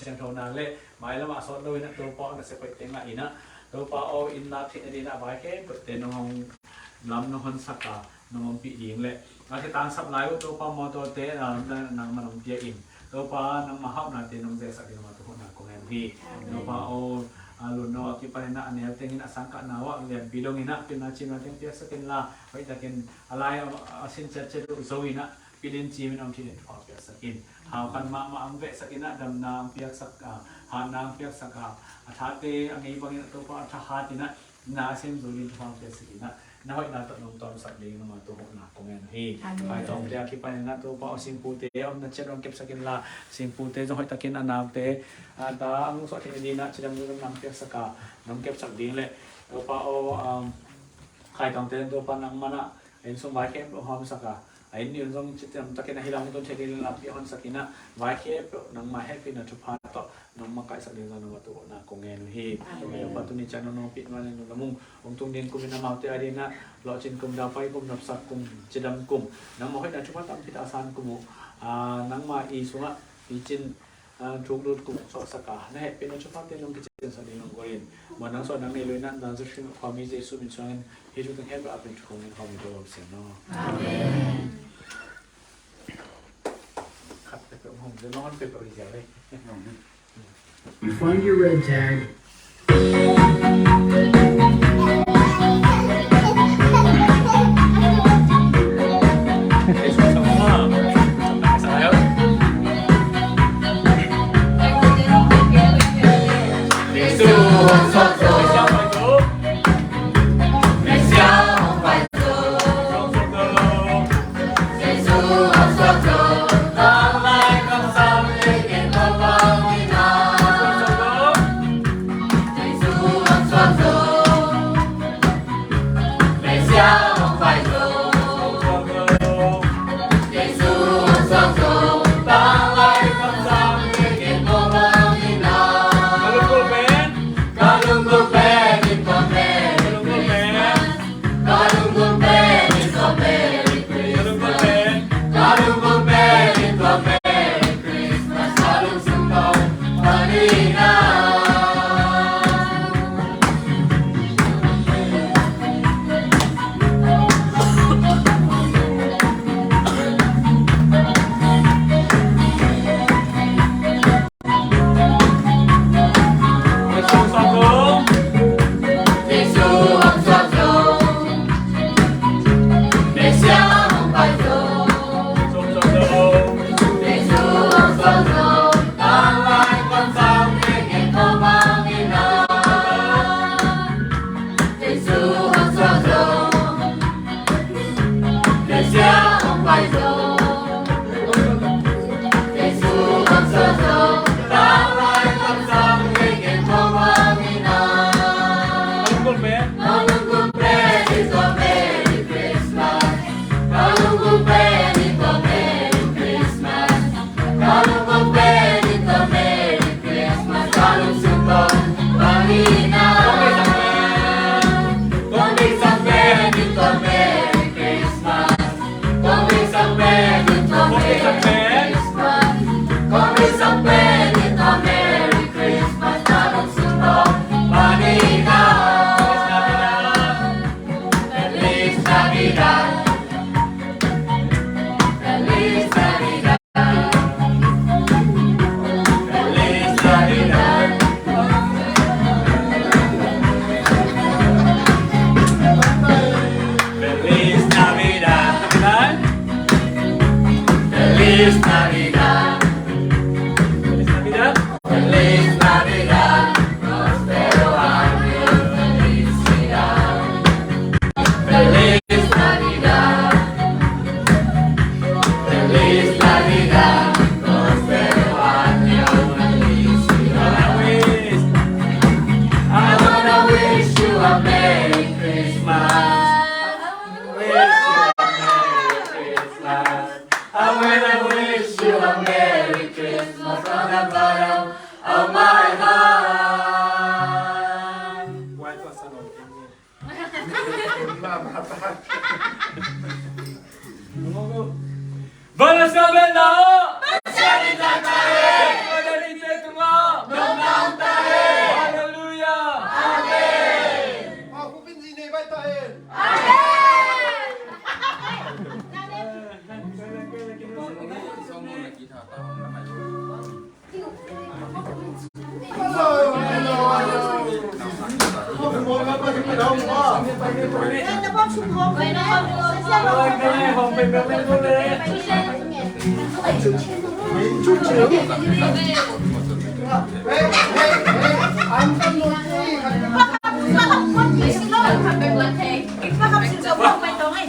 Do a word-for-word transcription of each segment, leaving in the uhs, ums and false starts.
Siangtho na le mailam ah sawt lo in ah Topa aw, na sephoihte ngah in ah Topa aw, inn la theihna ding in ah vai khempeuhte nong hong lam nong honsak a nong ompih ding le a kitangsap lai uh Topa mawtawte, ah, nangmah nong pia in Topa nangmah hauhnate nong zehsak ding mah tu hong na kong ngen uh hi. Topa aw, a lun no a kipan in ah a neu teng in a sangkah na uh a lianpi dong in ah pilna cimna teng piaksak in la, hoihtakin a lai a sin ciatciat uh zo in ah pilin cimin om thei ding thupha piaksak in. Hau khan mahmah ang vehsak in ah damna ang piaksak a, hatna ang piaksak a, a thate a ngei bangin ah Topa a thahat in ah na a sem zo ding thupha piaksak in ah na hoihna tawh nong tawmsak ding nangmah tu hong na kong ngen uh hi. Amen. Khaitawngte a kipan in ah Topa aw, singpute a omna ciat nong kepsak in la, singpute zong hoihtakin a naute a ta ang suah thei ding in ah cidam zong nong piaksak a, nong kepsak ding le Topa aw, um, Khaitawngte Topa nangmah in ah a innsung vai khempeuh hong hawmsak a, a inn nih un zong cidam takin a hi lam hong tun thei ding in ah lampi hong honsak in ah vai khempeuh nangmah hehpihna thupha tawh nong makaihsak ding zong nangmah tu hong na kong ngen uh hi. Amen. Topa tuni ciang nong nong pih nuan in lamung hong tung ding kum in amaute a ding in ah lawhcin kum, daupai kum, nopsak kum, cidam kum, nangmah hoihna thupha tampi tak a san kum uh, ah, nangmah i sungah picin, ah, thuk lut kum suaksak a, na hehpihna thuphate nong kiciansak ding nong gual in, muan nang suah nang nei lo in ah Nazareth khua mi Jesu min suangin hih thu teng hehpih a pen thu kong ngen khawm hi Topa Pasian aw. Amen. Khat peuhpeuh hong zia, nong an peuhpeuh hi zia ve. Find your red tag. Feliz Navidad. Feliz Navidad. Feliz Navidad. Feliz Navidad. Próspero año, felicidad. Feliz Navidad. Feliz Navidad. Próspero año, felicidad. I wanna wish you a Merry Christmas. Wish you a Merry Christmas. I wanna wish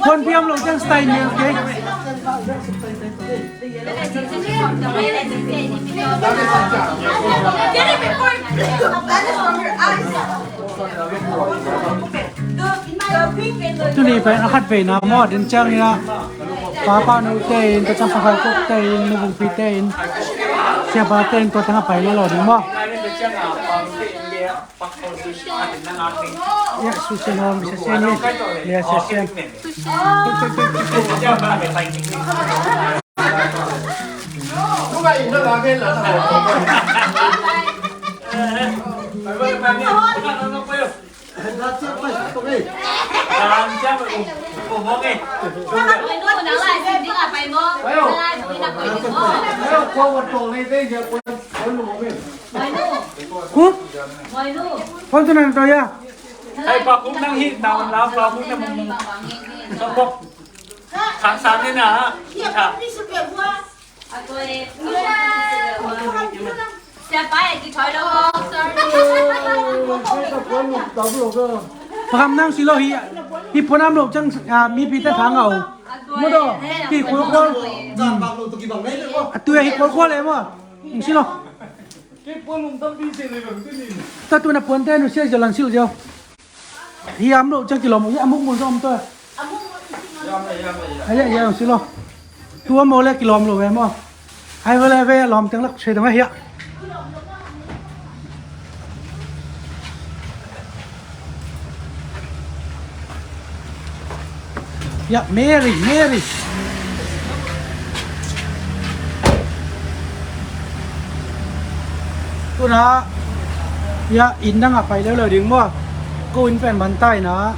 Huan piam lo ciang style ni, okay? Tuni pen a khat veina maw, din ciangin ah, papa note in, tua ciang pakhaikokte in, nuvungpite in, siapate in, tua teng a pai lel lo ding maw? Ya, susia nuam, susia ni. Ya, susia. Ku? Phone tu nan to ya. Hai, pa kuk nang hi, taun la, pa kuk nang mung mung. Sokok. Khang sang ni na. Pakam nang si lo hi. Hi phone am lo ciang, ah, mipite thang au. Mo do. Hi kul kul. A tu hi kul kul le mo. Hong si lo. Tua tu na puante nu sia zo lan sil zo. Hi am lo ciang kilawm, hi a muk mun zo om tua. Aia, aia, hong si lo. Tua maw le kilawm lo ve maw. Ai ve le ve lawm teng lak se dong ahi a. Ya, Mary, Mary. Tuna, ya, inn dang a pai leuleu ding maw. Ko inn pen bantai na.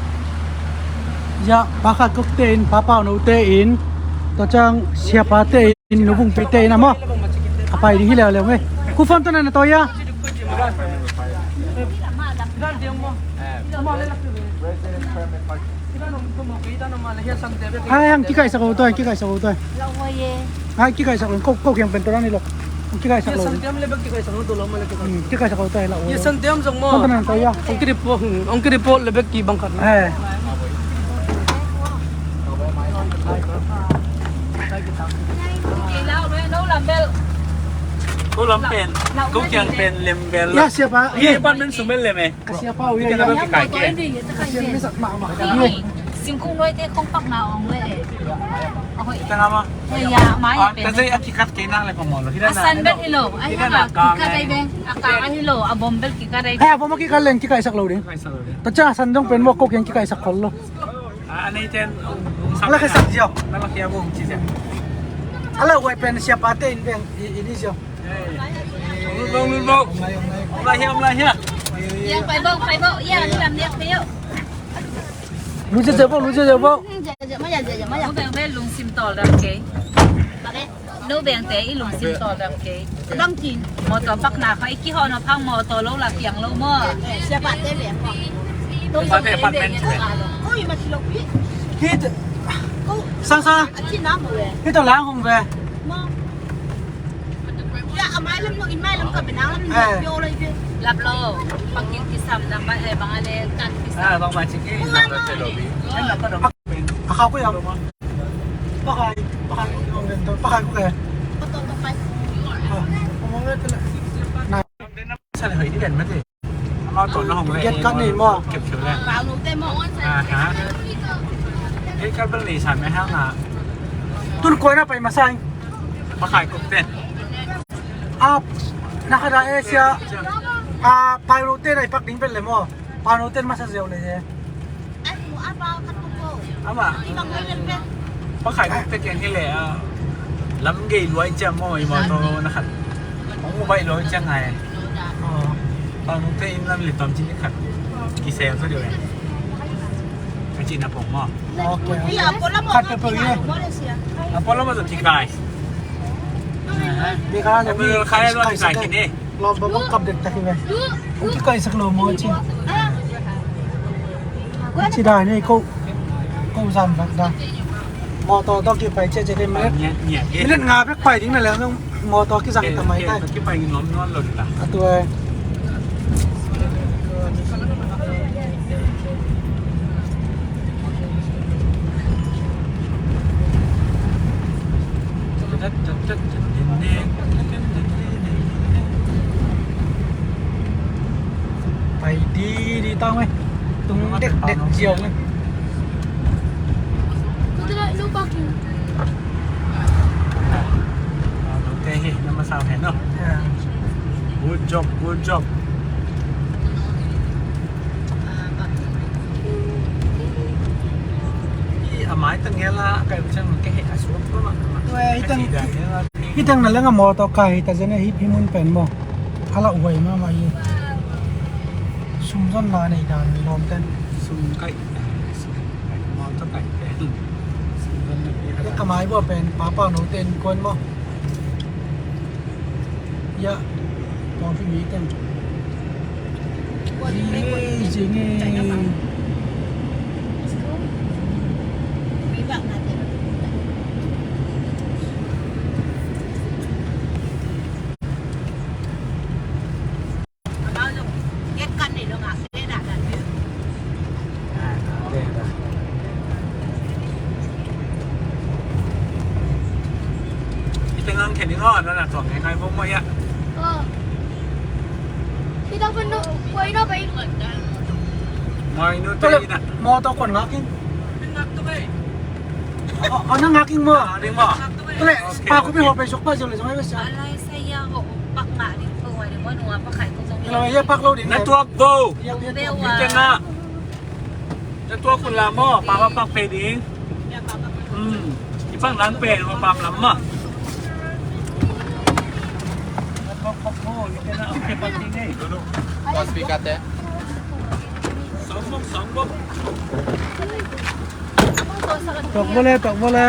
Ya, pakhaikokte in, papa note in, tua ciang siapate in, nuvungpite in a maw. A pai ding hi leuleu ngei. Ku phone tawh na na tawi a. Ai, ang kikaisak lo tawi, kikaisak lo tawi. Ai, kikaisak lo, ko, ko kiang pen tawh na ni lo. Ang kikaisak lo. Kikaisak lo tawi, la. Phone tawh na na tawi a. Ang kidipot, ang kidipot le bek ki bang khat. Eh. Ko lam pen, ko kiang pen lem bel. Ya, siapa? Ye, pan men sumel lem eh. Ka siapa, ya, ya. Ka siapa, ya. Singkung noi te kong pak na ong le. Ahoy. Tanga ma. Ya, mai. Ah, pen. Ka zai a kikat ke nang le pamolo. A san bel hi lo. Ai, a kikat ai be. A kang ai hi lo. A bom bel kikat ai. He, a bom a kikat leng kikaisak lo ding. Kikaisak lo ding. Tua ciang a san dong pen mo ko kiang kikaisak khol lo. A, a nei ten, um, um, ala khe sak zia. Ala khe a bung ci zia. Ala uai pen siapate in beng, i, i ni zia. Hey. Lun bau, lun bau. Om lai hia, om lai hia. Yang pai bau, pai bau. Yang ni lam niak pe yo. Lu zia zia bau, lu zia zia bau. Lu beng beng lungsim tawldam kei. Nu bengte i lungsim tawldam kei. Motor pakna kha i kihawh no phang motor lo la piang lo maw. Siapate beng. Siapate beng. Hit. Sang sang. Hit to lang hong ve. Lap lo. Paking kisam na ma e bang ale kan kisam. Ah, bang ma ciki. A khau ko yam. Pakai, pakai ko yam. Pakai ko kaya. Pakai ko kaya. Sa le hoi di den ma te. Ama to na hong le. Get kan ni mo. Kep kep le. Aha. Get kan bel ni sa me hang a. Tun koi na pai ma sai. Pakai ko ten. A, na kha da Asia. A, pai ro te na i pak ding bel le mo. Pai ro te ma sa zeu le. Ama. Pakai ko te ken hi le a. Lam gei luai ciang maw i maw to na khat. Hong mu baih luai ciang ngai. Pang te inn lam le tom cin khat. Kisel so deuh e. Ka cin a pong maw. Ok. Khat pe pe ye. A pong lam a zong kikai. Kikai zong kikai kine. Lawm bang kap dek tak hi ve. Hong kikaisak lo maw ci. Ci dai ni ko. Ko zam bak dan. Mawtaw tawh kipai ciah ciah ding minute. Minute nga bek pai ding na leng zong mawtaw kizang ta mai tai. Kipai nuam nuam lo ding ta. A tua. Pai di di tang mai. Tung dek dek ziau mai. Good job, good job. Hi a mai tang ngela kai chang ke he a suak ko ma. Tua hi tang. Hi tang na leng a mawtaw kai ta zen a hi hi mun pen maw. A la uai ma ma hi. Sum zon la nei dan mi lom ten. Sum kai. Sum kai. Mawtaw kai pen. Sum zon na pi. Ka mai bua pen papa no ten kon maw. Ya. Pawng pi mi ten. Zing e, zing e. Ite ngang khen ing aw, na na tuang ngai ngai bom mo ya. Ito pa no, kuai no pa ing. Mai nu te ina. Mo to kon ngak ing. Ana ngak ing mo. Ning mo. Tole, pa ku pi ho pe sok pa zong le zong ai besa. Alai saya ho pak ngak ning po wa ning mo nua pa kai ko zong. Ilo ya pak lo ding. Na tuak bo. Ite ngak. Tua kun la maw, papa pak pe ding. Hmm. I pak nang pe, ma pam lam ma. Tua speaker te. Song bok, song bok. Tok bole, tok bole.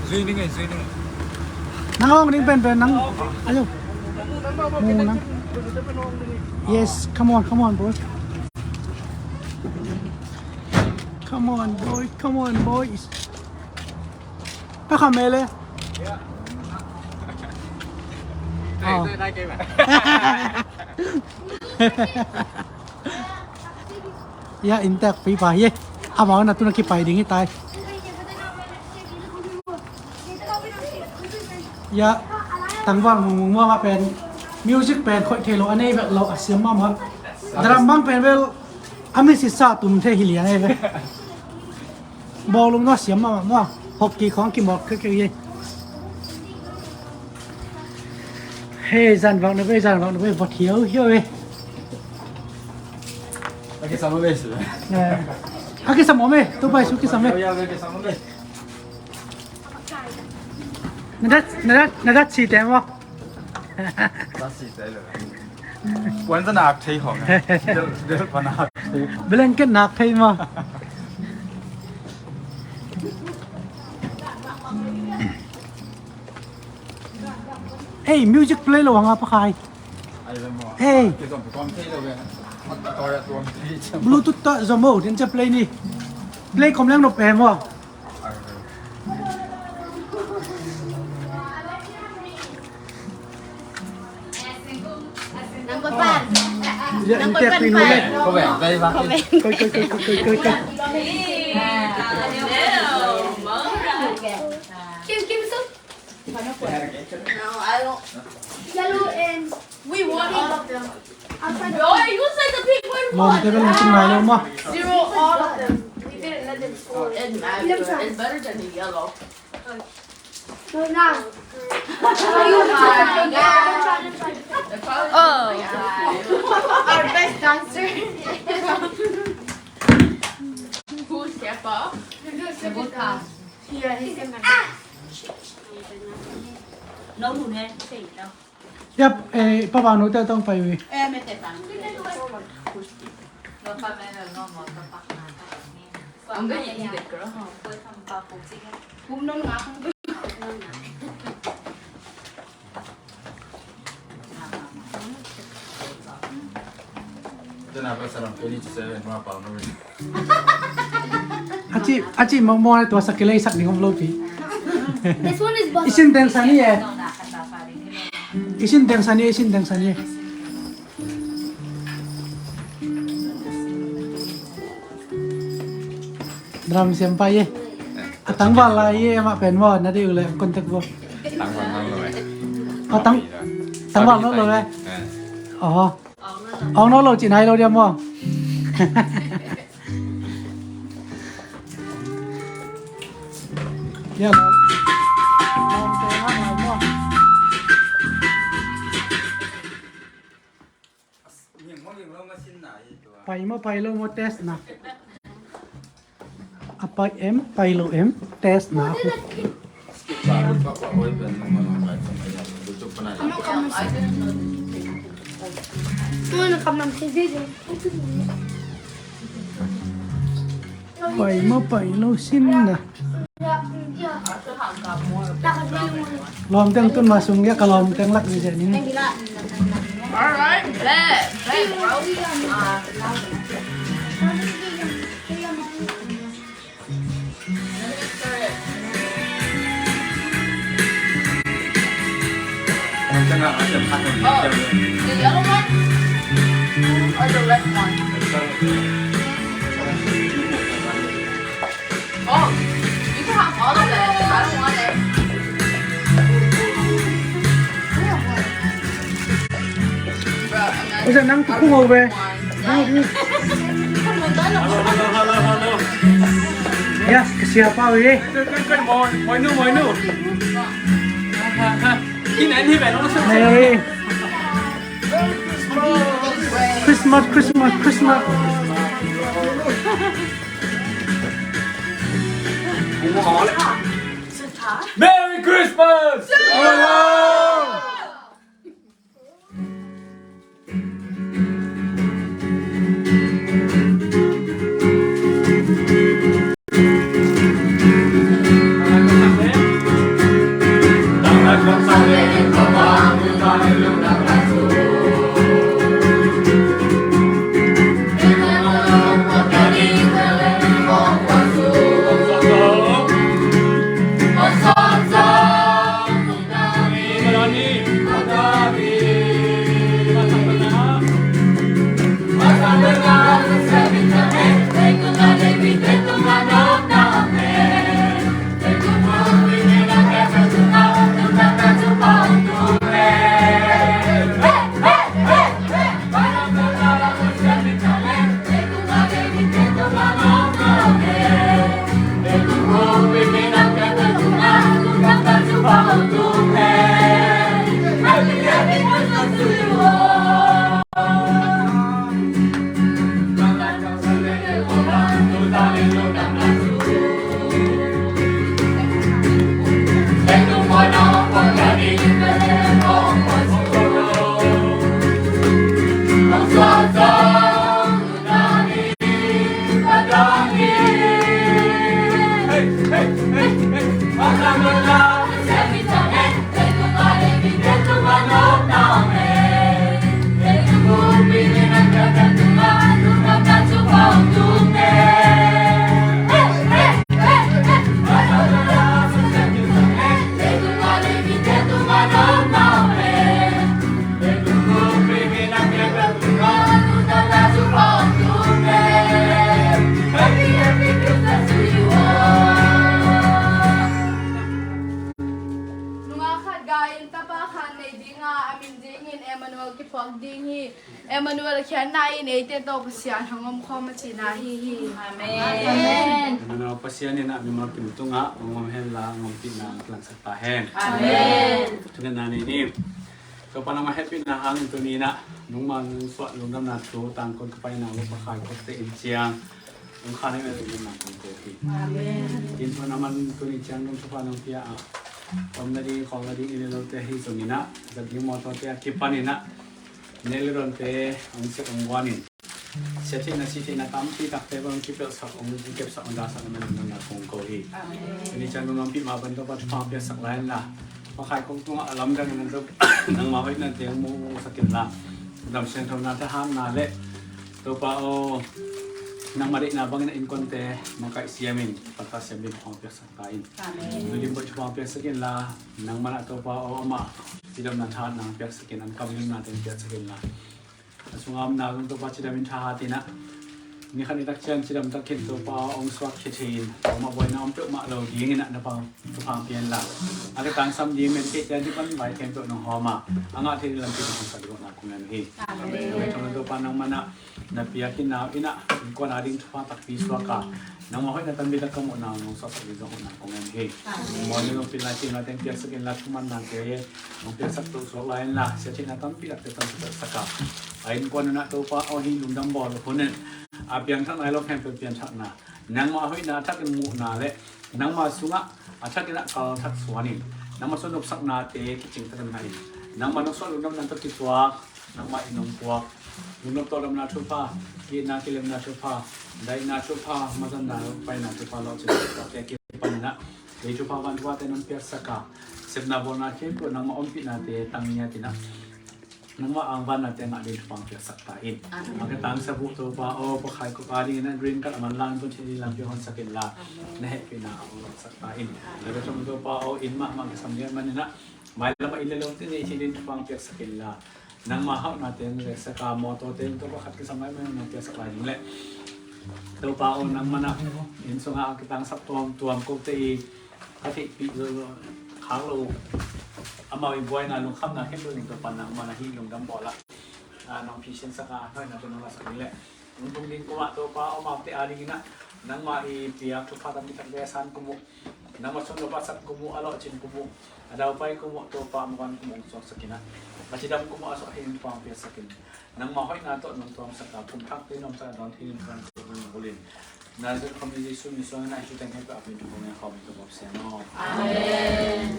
Zui ning e, zui ning e. Nang ong ding pen pen nang. Ayo. Mu nang. Yes, come on, come on, boy. Come on, boy, come on, boys. Pa kha mele. Oh. Ya, intak pi pa ye. Amau na tuna kipai ding hi tai. Ya, tangval mung mung mong a pen. Music pen khoi thei lo, a nei vet lo, a siam mama. Drum bang pen vel, a mi si sa tum thei hi lian ei ve. Bawlung no siam mama mua. Hockey khong kimawk khe khe ye. Hei, zan vak na ve, zan vak na ve, va thiau hiau ve. A kisam a ve si ve. A kisam a ve, tu pai su kisam ve. Na dat, na dat, na dat si te mo. Puan za nak thei hong. Del, del pa nak thei hong. Blanket nak thei mo. Hey, music play lo nga pa khai. Hey. Bluetooth ta zomo din cha play ni. Play kom lang no pe mo. Nang koi pan. Nang koi pan. Koi, koi, koi. Kim, Kim, so. No, I don't. Yellow and we want all of them. Outside the. Lawmte bel hong tung nai lo maw. Zero all of them. We didn't let them score. It matters. It's better than the yellow. No, no. Oh my God. Oh. Our best dancer. Who's Kepa? The good pass. Yeah, he's gonna. No, no, no. Yep, eh, pa ba no te tong pai wi. Eh, me te tang. Ang ganyan, hindi, girl. Hum nung nga. Aci, aci mawkmawk le tua sak kilei sak ding om lo pi. This one is butter. I sin teng sa ni e. I sin teng sa ni e, i sin teng sa ni e. Drum siam pai e. A tangval lai e, amah pen maw, na deuh le contact bo. Tangval nang lo e. A tang, tangval nang lo e. Aw. Ong no lo cin hai lo dia maw. Ya lo. Pai maw pai lo maw test na. A pai em pai lo em test na. Pai maw pai lo sin na. Lawm teng tun mah sung ya ka lawm teng lak ni zen in. Alright. Oh, the yellow one or the red one? Oh, you can have all of it. I don't want it. Oi, nang tu kung over. Yes, kasiapa oi. Merry Christmas, Christmas, Christmas. Merry Christmas! Nungak khat gai in tapa khat nei ding a, a min dingin Emmanuel kiphuak ding hi. Emmanuel khiatna in eite tawh Pasian hong omkhawm a cihna ahi hi. Amen. Emmanuel Pasian in a mimal kim tungah hong om henla, hong ompihna hong kilangsak ta hen. Amen. Thungetna nei ni. Topa nangmah hehpihna hangin tuni in ah nungma nungsuah lungdamna thu Tangkon ka paina uh Pakai khukte in ciang hong khan hi. Lungdamna kong ko hi. Amen. Inn thon a man tuni ciang dong Topa nong pia a, omna ding khawmna ding inn le lote ahi zongin ah, zat ding mawtawte a kipan in ah, nek le dawnte hong sep hong guan in, sia theihna si theihna tampi takte hong kipelhsak, hong kikepsak, hong dalsak na man lungdamna kong ko hi. Amen. Tuni ciang nong ompih mah bang Topa thupha piaksak lai inla, Pakai kong tungah a lamdang in nangmah hoihnate hong musak inla, dam siangthonate hatna le Topa aw, nangmah deihna bangin a innkuante makaih siamin, pata siamin thupha piaksak ta in. Amen. Nulim Boih thupha piaksak inla, nangmah na Topa aw, amah cidamna thahatna piaksak in, an kam limna teng piaksak inla, a sunga omna zong Topa cidamin thahat inah, ni khat ni tak ciang cidam takin Topa aw, hong suak khia thei in, amah buaina om peuhmah lo dingin ah na pang thupha pia inla, a kitangsam ding men kei tia dipan vai khempeuh nong hawm a, a ngah thei ding lampi nong hong sak ding na kong ngen hi. Amen. Amen. Thangna Topa nangmah na na piak hi nau inah, innkuan a ding thupha takpi suak a, nangmah hoihna tampi tak ka muh nau nong suaksak ding zong hoihna kong ngen hi. Amen. Mawhna zong pil lai, cihna teng piaksak inla, thuman nate nong piaksak to suak lai inla, sia theihna tampi tak te tong piaksak a, a innkuan unah Topa aw, hih lungdam bawl hun in a piangthakna hi lo khempeuh pianthakna, nangmah hoihna a thakin muhna le nangmah sungah a thakin a kalthak suan in, nangmah sung nopsaknate kicing takin ngah in, nangmah nong suah lungdamna tawh kituak, nangmah in hong puak lungdam tawldamna thupha, itna kilemna thupha, daihna thupha, mazanna paina thupha, lawhcinna thupha te kipan inah, kei thupha van thuate nong piaksak a, sepna bawlna khempeuh nangmah ompihnate tang ngiat inah, nangmah angvanna te ngah ding thupha piaksak ta in. Amen. A ka tangsa buh Topa aw, pakhai kok a dingin a green card a manlang tun thei ding lampi honsak inla, amen, na hehpihna a hong lawhsak ta in. Amen. A ka thum Topa aw, inn mahmah kisam lian man inah, mailam a inn le lo te nei thei ding thupha piaksak inla, nangmah hauhna te hong piaksak a, mawtaw te Topa khat kisam lai man nong piaksak lai ding le, Topa aw, nangmah na inn sunga a kitangsap tuamtuam kote i ka theihpih zo khak lo uh, amau i buaina lungkhamna khempeuh ning Topa nangmah na hih lungdam bawl ah, a, nong phisinsak a, hoihna tawh nong lasak ding le, nong tung ding kum ah Topa aw, amaute a dingin ah nangmah i piak thupha tampi takte a san kum uh, nangmah sung nop a sak kum uh, a lawhcin kum uh, a daupai kum uh, Topa a maban kum uh hong suaksak inah, a cidam kum uh a suak thei ding thupha hong piaksak in. Nangmah hoihna tawh nong tuamsak a, kum thakte nuamsa a dawn thei ding thupha hong piaksak in. Nazareth khawm Jesuh min suangin a hih thuteng khempeuh a min thupha ngen khawm in Topa Pasian aw. Amen.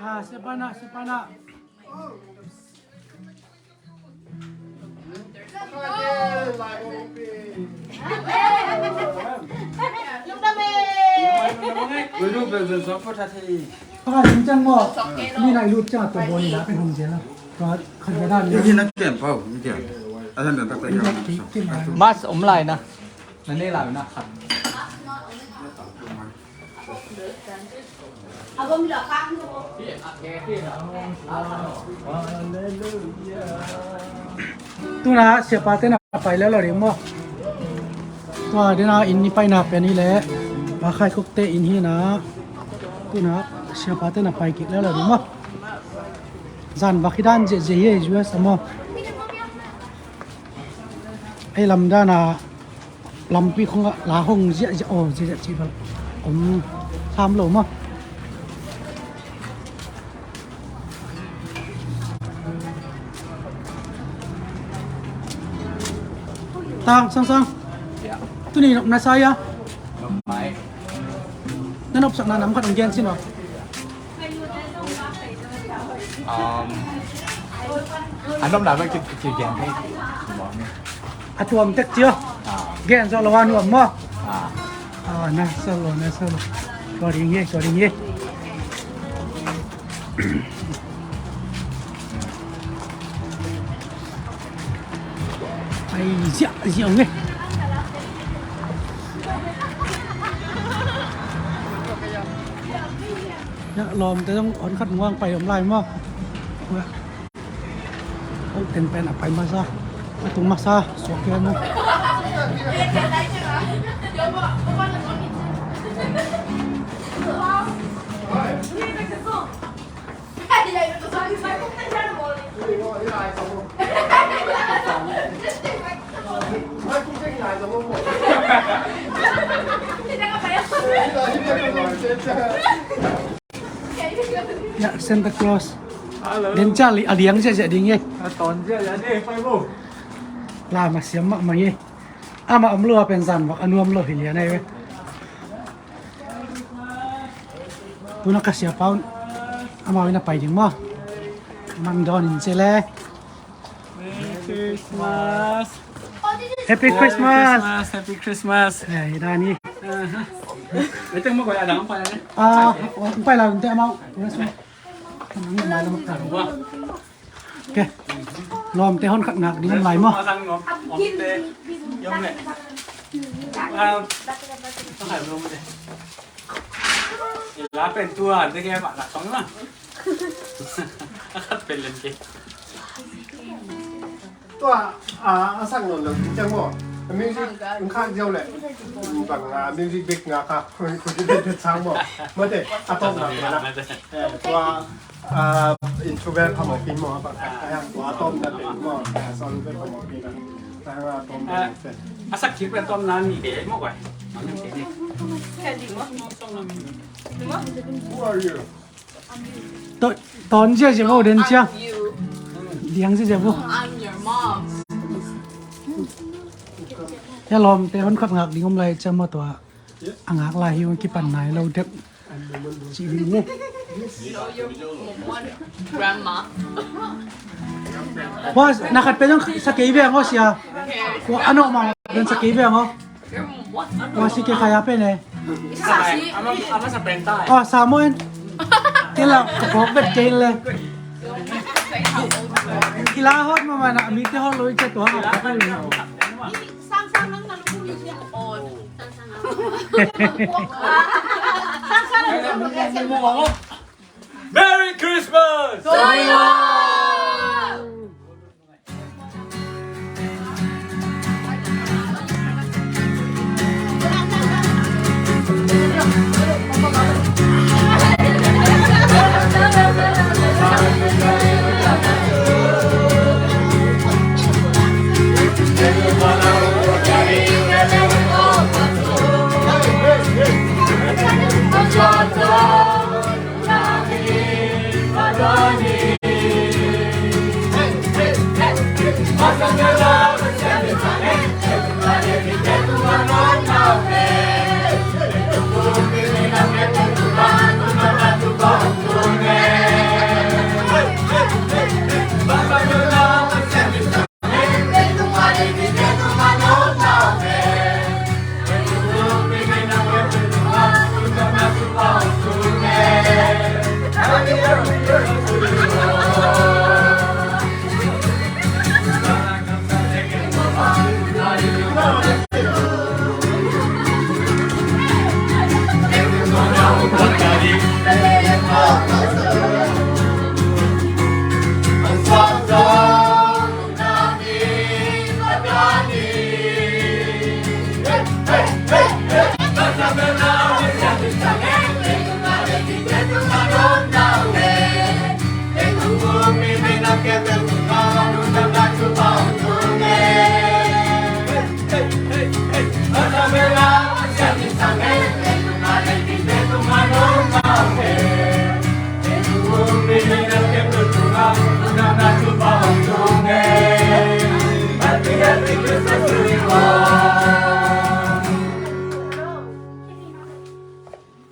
Ah, siapa nak, siapa nak? Ui, lu pe zon sawk ko tha thei. Paka ding ciang maw? Mi nai lut ciang a tua bawn ina pen hong zel a. Tua khat ve dan. Ih, na kem pau, mi kem. A san dan tak tak kem. Mask om lai na. Na nei lai na khat. Tuna siapa te na pai lel lo ding maw? Tua dena inn i paina pen hi leh, Bakhai Kok te inn hi na. Tuna siapa te na pai kik lel lo ding maw? Zan vak hi dan ziahziah hi U S a maw? Ei lam dana lampi khong ah la hong ziahziah, aw, ziahziah cih bel om sam lo maw? Tang, Sang Sang. Tuni nop na sa ia. Na nopsakna nam khat hong gen sin aw. Um, a nopna bek ki, ki gen thei. A tuam tek cio. Ah. Gen zo lo a nuam maw? Ah. Ah, na sa lo, na sa lo. Tua ding hi, tua ding hi. Ai, ziah, ziah nge. Ya, lawmte zong hon khat nguang pai om lai maw? Ua. Oh, ten pen a pai masa. A tung masa, suak kei maw? Ya, Santa Claus. Hello. Den Charlie, a liang ziahziah ding e. A ton ziahziah ding e, pai bo. Lam a siam mahmah e. Amah om lua pen zan vak a nuam lo hi lian ai ve. Tuna ka siapa un amau in a pai ding maw? Amah in dawn in ci le. Merry Christmas. Happy Christmas. Merry Christmas, Happy Christmas. Eh, hi dan hi. Aha. Ete mo ko ya dang pai le. Ah, pai la te amau. Tuna su. Nang mai la mak ta. Wa. Ok. Lawmte hon khat ngak ding om lai maw? Tua, a, a sang non lo ciang maw. A music, ng khak ziau le. Bang, a, music big nga kha. Khui, khui, khui, sang maw. Mate, a tawm na, na. Eh, tua, Ah, introvert phamawhpi maw, a bang, ah, tua a tawpna te maw, ah, extrovert phamawhpi na. Ah, a tawpna te. A sak khit pen tawpna ni te maw, guai. Who are you? To, ton ziahziah vo den ciang. Diang ziahziah vo. I'm your mom. Ya lawmte hon khat ngak ding om lai ciang maw tua. A ngak lai hi ung kipan nai lo dep. Ci hi ni. Grandma. Wa, na khat pe dong sa kei beng aw sia. Wa, ano ma ben sa kei beng aw. Wa si ke kaya pe ne. Ama, ama sa penta. Oh, Samuel. Kila, kapok bet kei le. Kila hot mama na, mi te hot lo i che tua. Sang sang nang na lu ku ni sia. Oh. Merry Christmas!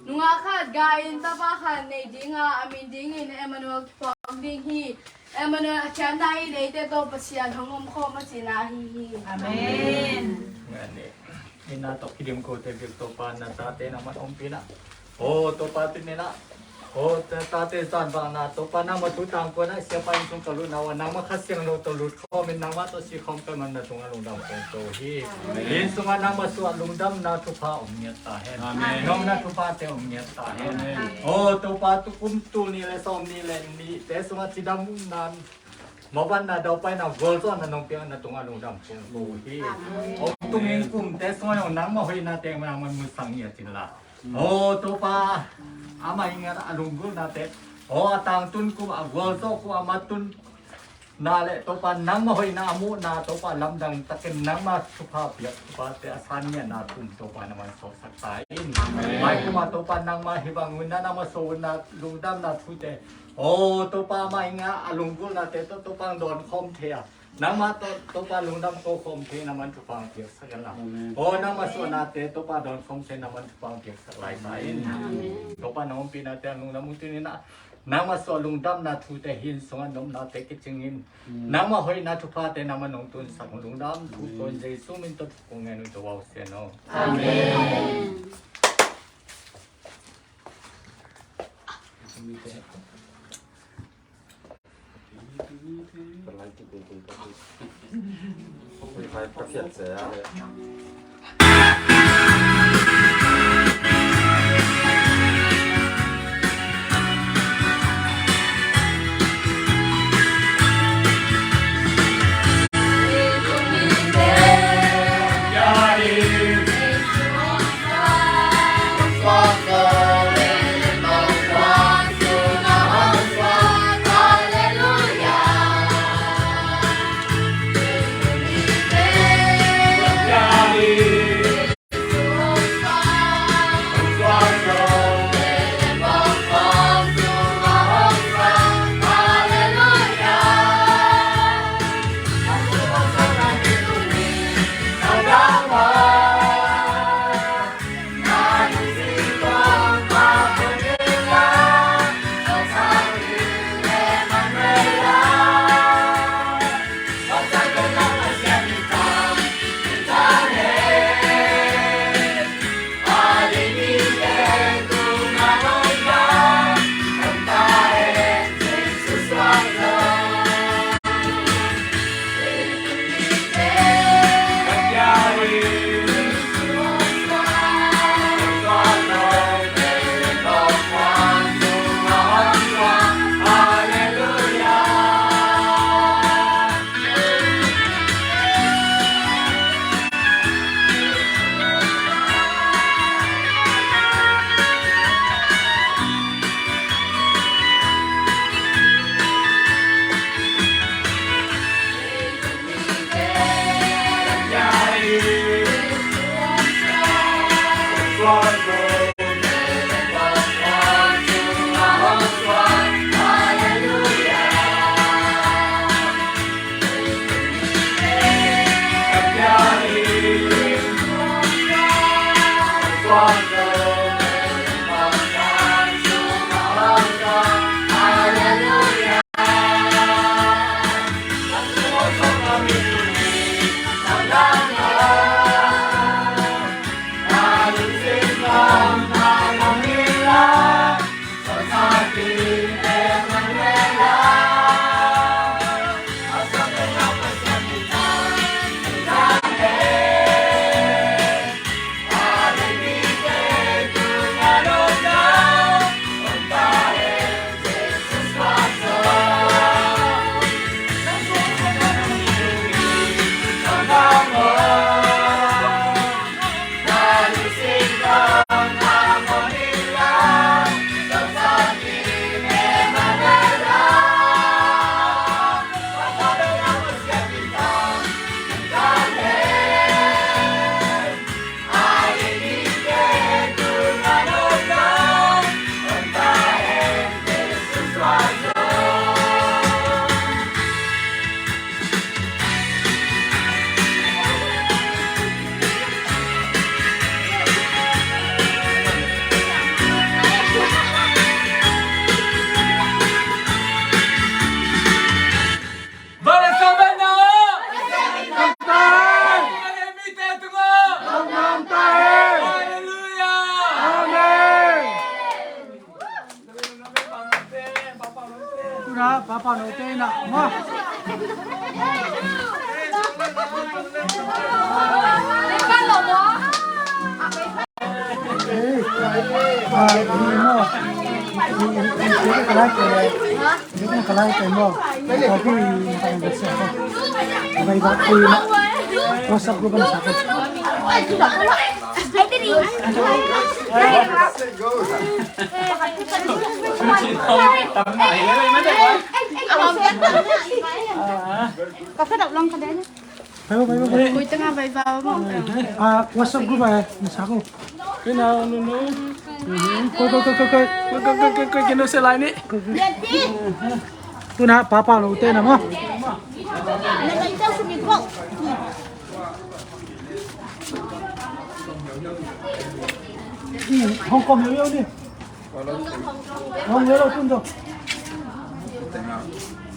Nungak khat gai-in tapa khat nei dinga, a min dingin Emmanuel kiphuak ding hi. Emmanuel a ciamna in eite tawh Pasian hong omkhawm a cihna ahi hi. Amen. Amen. Ina tawh kidim kote bek Topa na tate nangman ompina. O Topa tunina. O ta- tate zanvakna Topa nangma thu tangkona siapa inn sung ka lutna ua nangma Kha Siangtho tawh lut khawmin nangma tawh si khawm ka man na tungah lungdam kong ko hi. Amen. Inn sungah nangma suah lungdamna thupha om ngiat ta hen. Amen. Nopna thuphate om ngiat ta hen. Amen. O Topa tukum tul nih le sawm nih le nihte sungah cidam umna mavanna daupaina gualzawhna nong piakna tungah lungdam kong ko hi. Amen. O tungin kumte sungah nangma hoihnate nangman musak ngiat inla. O Topa, amah i ngat a lunggulhnate, o a tangtun kum a gualzawh kum a matun na le Topa nangma hoihna a muhna Topa lamdang takin nangma thupha piak thupate a san ngiatna kum Topa nangman sawlsak ta in. Amen. Mai kuma Topa nangma hibang unna nangma sawlna lungdamna thute, o Topa amah i ngat a lunggulhnate tawh Topa ang dawn khawm thei a nangmah tawh Topa lungdam ko khawm thei nangman thupha piaksak in la. Amen. O nangmah suahnate Topa dawn khawm thei nangman thupha piaksak lai ta in. Amen. Topa nang ompihnate a lungdam ung tuni-in ah nangmah suah lungdamna thute hi inn sungah nopnate kicingin, amen, nangmah hoihna thuphate nangman nong tunsak lungdam thu, amen, ko in Jesu min tawh thu kong ngen uh Topa uh sian aw. Amen. WhatsApp group na sa ko. Ka fed up lang ka din. Bayo, bayo, bayo. Koi tanga bai ba mo. Ah, WhatsApp group ah, nasa ko. Koi na, no, no. Koi, koi, koi, koi, koi. Koi, koi, koi, koi, koi, kino se lai ni. Tu na, papa lo te na mo. Hong Kong yo yo ni. Hong yo lo tun do.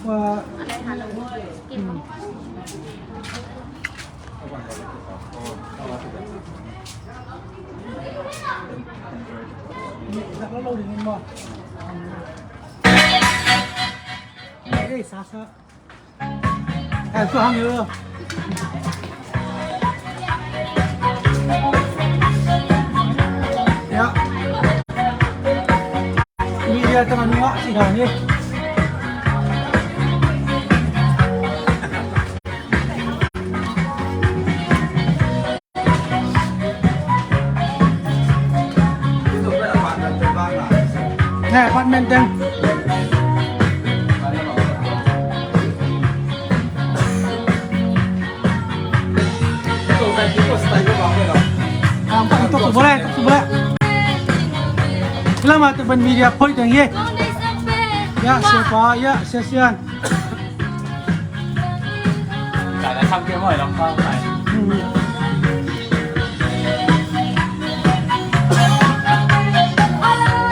Wa. Hey, Sasa. Eh, tu hang yo. Ya. Media tengah nungak sih dah ni. Nè, apartment teng. Ang pa, tok tu boleh, tok tu boleh. Selamat tu ban media point teng ye. Ya, siapa? Ya, sesian.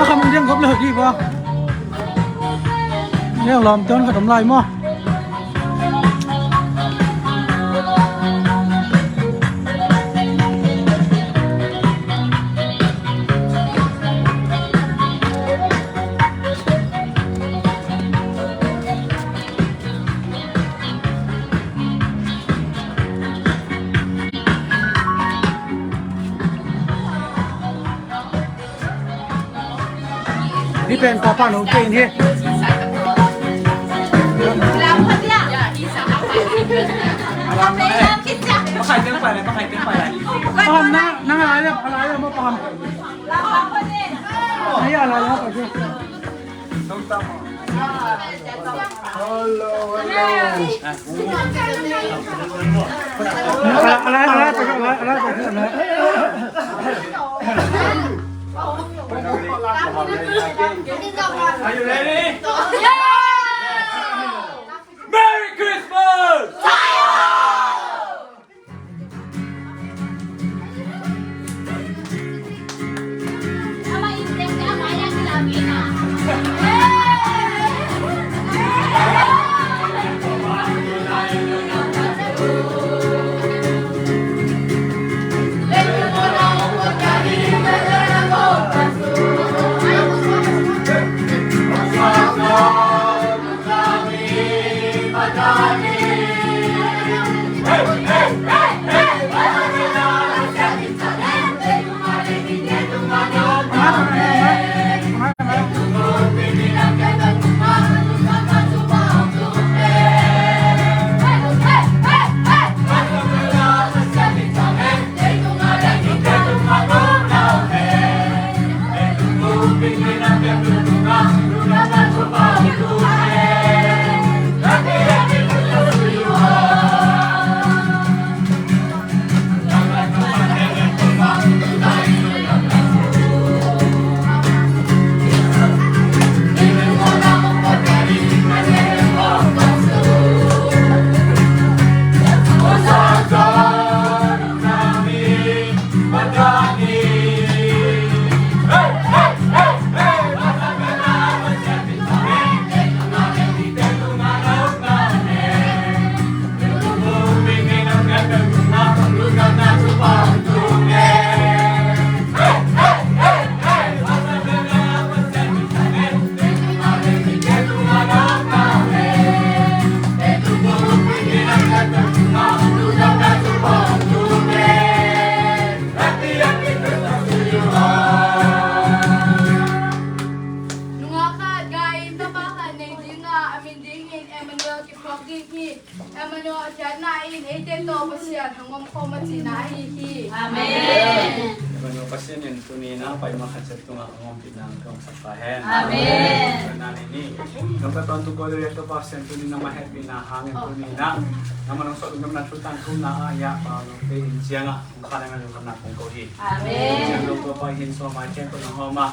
A kham diang gop le hoih dih ba. Niang lawm ton khat om lai maw? Hih pen papa no kei in hi. Paham na, nang a lai le, a lai le, mo paham. Ai, a lai le, mo paham. Hello, hello. Are you ready? Yeah! Merry Christmas! hi. Emmanuel a kiatna in eite tawh Pasian hong om khawm a cihna ahi hi. Amen. Emmanuel Pasian in tuni in a pai ma khat ciat tungah hong ompihna hong tuaksak ta hen. Amen. Amen. Nang pai pan tu ko le to Pasian tuni nangmah hehpihna hangin tuni in a nangmah nong sawh lungdamna thu tangthu na a ya pa nong te in ciangah hong khan nang lungdamna kong ko hi. Amen. Ciang lo ko pa hin so mai ciang ko nong hawm a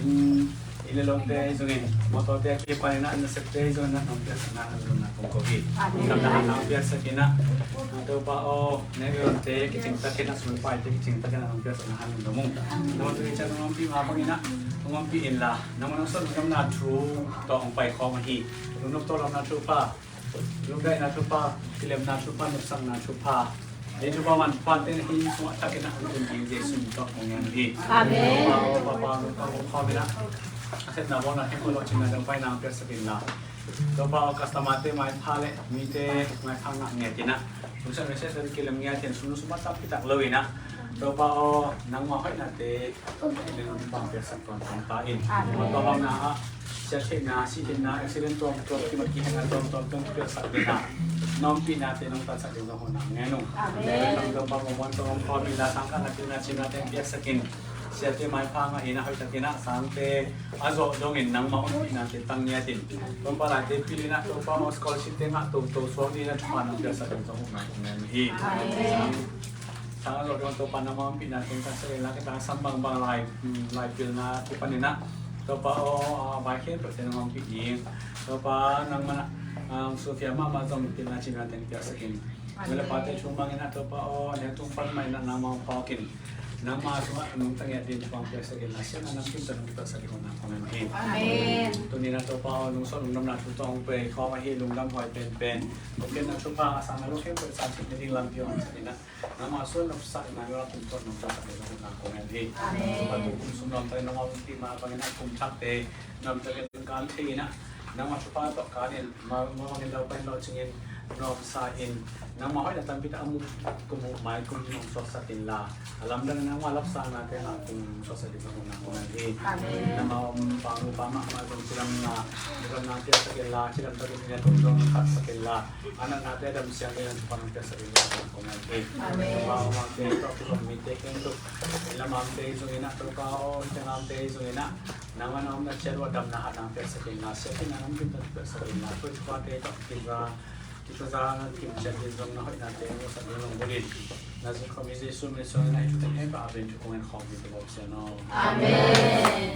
in Inn le lote ahi zongin, mawtawte a kipanin a nasepte ahi zongin a hong piaksakna hang zongin a kong ko hi. Amen. Lungdamna hang hong piaksak in a, Topa aw, ne lote kicingtakin a, sunpaite kicingtakin a hong piaksakna hang zong dong ung. Nangmah tuni ciang hong ompih mah bangin a, hong ompih inla, nangmah nong sawh lungdamna thu tawh hong pai khawm ahi. Lungnop tawlawpna thupha, lungdaihna thupha, kilemna thupha, nopsakna thupha, ei thupha manpha te na hi sungah thakin a hong tun ding Jesu min tawh kong ngen hi. Amen. Topa aw, Papa, Topa aw, khawm in a, a sepna bawlna khempeuh lawhcinna dong paina hong piaksak inla, Topa aw, customer te maipha le mite maipha ngah ngiat in a, lungsim le siasia kilem ngiat in sum sum a tap kitak lo in a, Topa aw, nangmah hoihnate Nang bang piaksak tuan tuan ta in. Amen. Tua bang na ah, siatheihna, sihtheihna, accident tuam tuam, kimat kihena tuam tuam, tuam piaksak ding a, na ompihnate nong tatsak ding zong hun nang ngen ung. Amen. Nang zong bang muan tuam khawm in la, sang khat na pilna cimna teng piaksak in. Siate maipha ngah in a, hoihtakin a sangte a zawh dongin nangmah ompihnate tang ngiat in. Tuam palaite pil in a, tuam pa scholarship teng ah toto suak ding in a, thupha nong piaksak ding zong hun nang ngen hi. Amen. Sang a zawh dong Topa nangmah ompihnate tangsak in la, kei tang sam bangbang lai, lai pilna kipan in a, Topa aw, a vai khempeuhte nangmah ompih ding. Topa nangmah na, a, sufia mahmah zong pilna cimna teng piaksak in. Amen. Mela pate thu mang in a, Topa aw, ne tung pan mah in a nangmah phawk in. Nangmah sungah nungta ngiat ding thu hong piaksak in la, siatna namkim tawh nong piaksak ding hun nang kong ngen hi. Amen. Tuni in a Topa aw, nong sawh lungdamna thu tawh hong pai khawm ahi, lungdam huai penpen. Kong piakna thupha a sang a lo khempeuh sang thei ding lampi hong sak in a. Nangmah suan nopsakna nong kumtuat nong piaksak ding hun nang kong ngen hi. Amen. Tua kum sung nuam tak in nong ompih mah bangin a kum thakte nuam takin kan thei in a, nangmah thupha tawh kan in, mah bangin daupai lawhcing in, nuamsa in, nangmah hoihna tampi tak a mu, kum uh mai kum nong suaksak in la, a lamdang in nangmah lapsaknate ngah kum suaksak ding hun nang kong ngen hi. Amen. Nangmah om pa nu pa mahmah zong cidamna, cidamna piaksak in la, cidam takin in a kum zong khatsak in la, a natnate a dam siang ding a thupha nong piaksak ding a kong ngen hi. Amen. Topa aw, amau te tawh kizom mite khempeuh, inn lam amte zong in a, Topa aw, inn teng amte zong in a, nangmah na omna ciat uh a damna hat nang piaksak in la, siatna namkim tawh piaksak in la, koi thupha te tawh kiza, kithuza kim ciat ding zong na hoihnate musak ding zong bul in. Nazareth khua mi Jesu min suang in a, hih thu teng khempeuh a pen thu kong ngen khawm hi, Topa Pasian aw. Amen.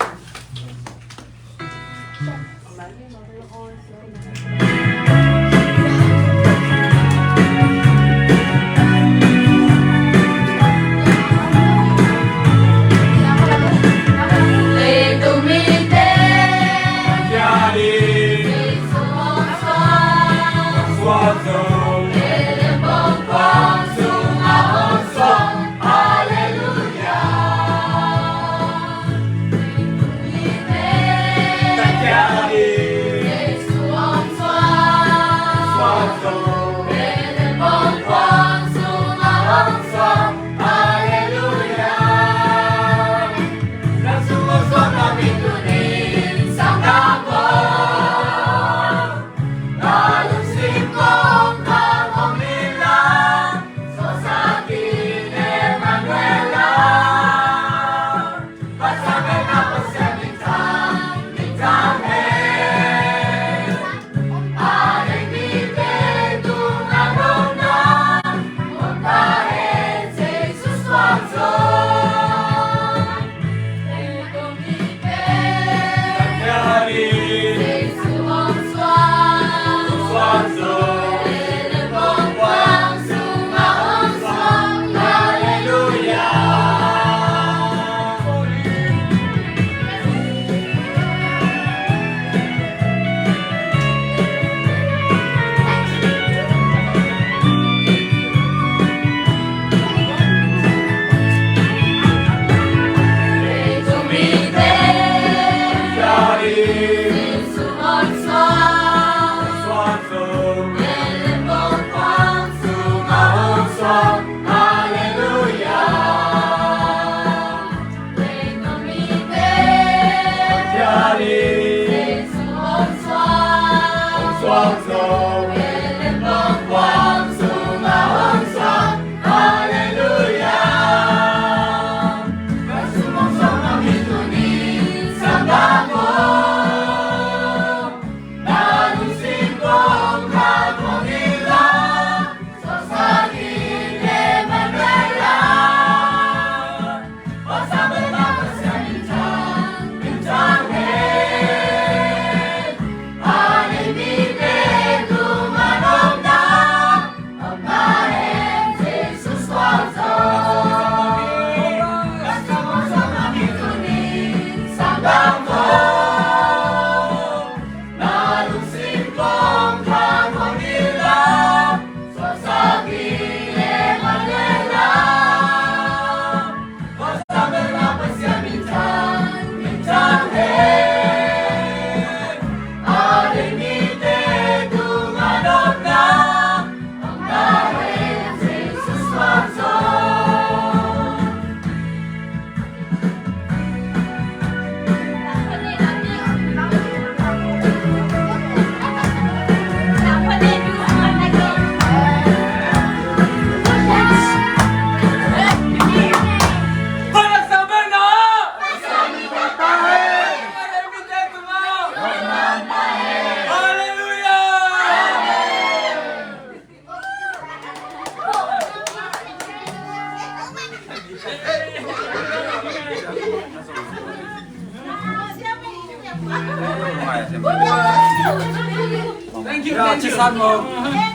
San mo.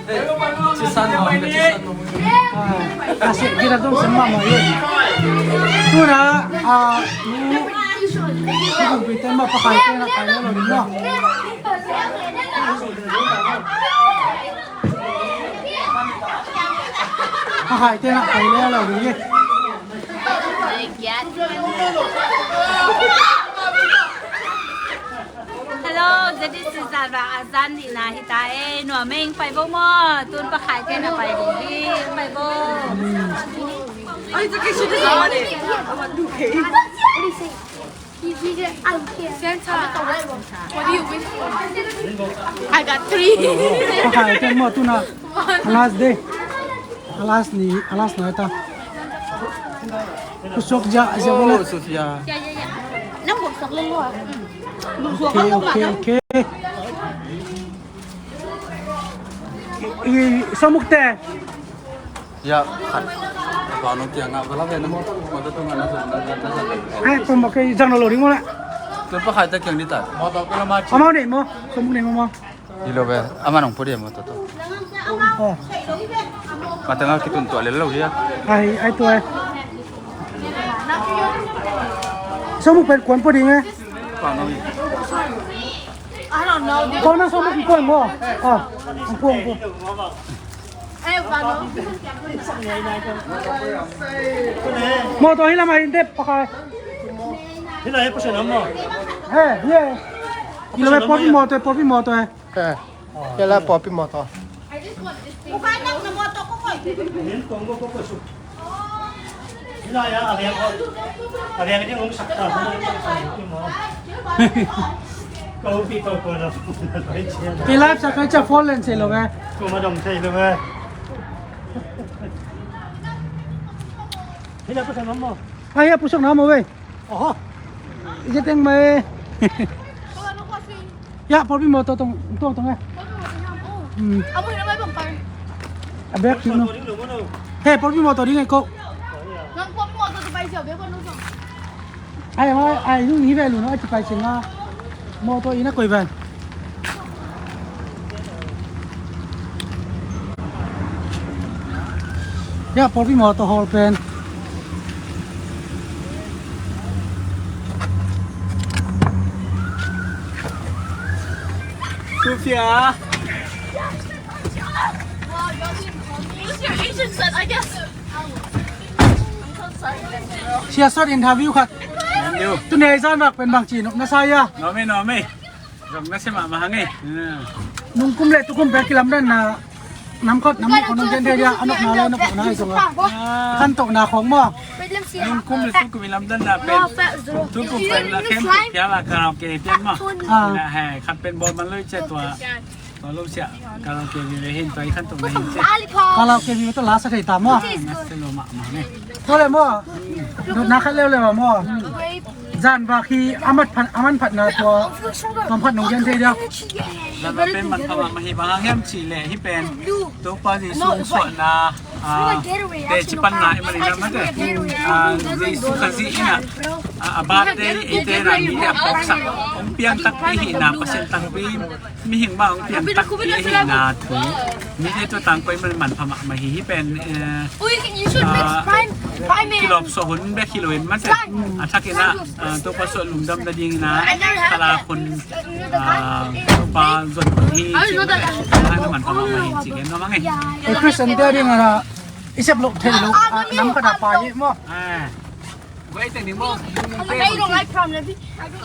Eh, ci san mo, ci san mo. Ah, kasi kita tu sama mo ye. Tu na, ah, nu, nu kung pita mo, pakai te na kai lo mo. Pakai te na kai lo mo ye. Hello, this is Zara Azan Dina Hitae. Nuameng pai bo mo. Tun pakai te na pai bo. Pai bo. Oh, it's okay. She doesn't want it. I want two K. Santa, what do you wish for? I got three. Pakai te mo tuna. Last day. Alas ni, alas na ita. Kusok ja, ja. Oh, Sofia. Nang kusok lelo ah. Okay, okay, okay. I, samuk te. Ya, khat. Ba nong kiang a, ba la ve na mo, mo to tong na sa, na sa. Ai, pom okay, jang lo lo ding mo la. Tun pakai te kiang di ta. Mo to ko la ma. Amau nei mo, samuk nei mo mo. Hi lo ve, ama nong put dia mo toto. Oh. Matanga kitun tua lel lo dia. Ai, ai tua. Samuk pen kuan put ding eh. Kuan na samuk kuan mo. Oh, kuan kuan. Mo to hi la ma hin dep pakai. Hi la he pusen mo. He, he. Hi la he popi mo to, popi mo to he. Eh, kaya la popi mo to. Kay live sa kay cha phone len se lo ve. Ay, ya pusak na mo ve. Oho. Ije teng mai. Ya, porpi motor tong, tong, tong eh. Hmm. Abe, kino. He, porpi motor ding eh ko. Ai, ai, ai, nung ni ve lu no, ati pai singa. Motor ina koi ve. Ya, porpi motor hol pen. Sofia. Use your Asian son, I guess. Sia sawt interview khat. Thank you. Tuni a i zan vak pen bang ci nop na sa ia? Nome, nome. Zong na sia mahmah hang e. Nungkum le tukum pen kilamdanna nam khat nam nih khong nong gen thei dia, a nopna le nopna i zong a. Khantohna khong maw. Nungkum le tukum i lamdanna pen. Tukum pen la khem piang la karaoke piang maw. Ah. Ina he khat pen bawl man lo i ciah tua. Tua lo sia, karaoke vive hin tua i khantohna hin sia. Karaoke vive tua la sa thei ta maw? Ah, na se lo mahmah ne. Tua le maw? Dotna khat leuleu a maw? Zan vak hi a man phat, a man phatna tua, tua phat nong gen thei dia. Zan vak pen man pha mahmah hi, bang hang hiam cih leh hih pen Topa Jesu hong suahna, ah, teci panna i man i lam mate. Ah, Jesu Khazih in ah, ah, a birthday eite na mite a phawksak hong piang takpi hihna, Pasian takpi mihing mah hong piang takpi ahihna thu mite tua tangkoi man manpha mahmah hi. Hih pen, eh, ah, kilawp suah hun bek hi loin mate, a thakin ah, ah, Topa suah lungdam nadingin ah, khalak hun, ah, Topa zon hun hi cih mate, a manpha mahmah hi cih gen nuam ing e. Eh, Christian te adingin ah i sep loh theih loh, ah, nam khat a pai hi maw? Ah. Wait, teng ding maw? Hung te bang hi.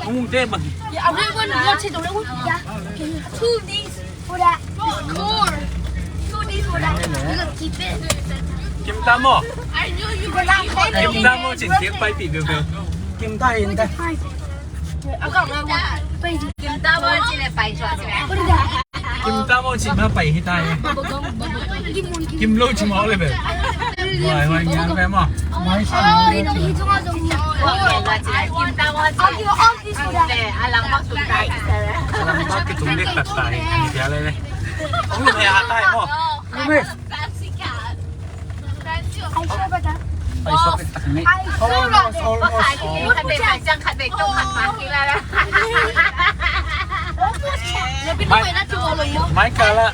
Hung te bang hi. Kim ta maw? Kim ta maw, cin kim pai pi beu beu. Kim ta in ta. Kim ta maw, cin le pai suak. Kim ta maw, cin ma pai hi ta e. Kim lo cin ma le be. Wai, wai, ngian be maw. Wai sa. Kim ta maw, cin. Alang bak tung dek tak tai. Ni dia le le. Ong le ha tai maw. Ong le. Ai, so tak ni. Almost, almost. Mai kala,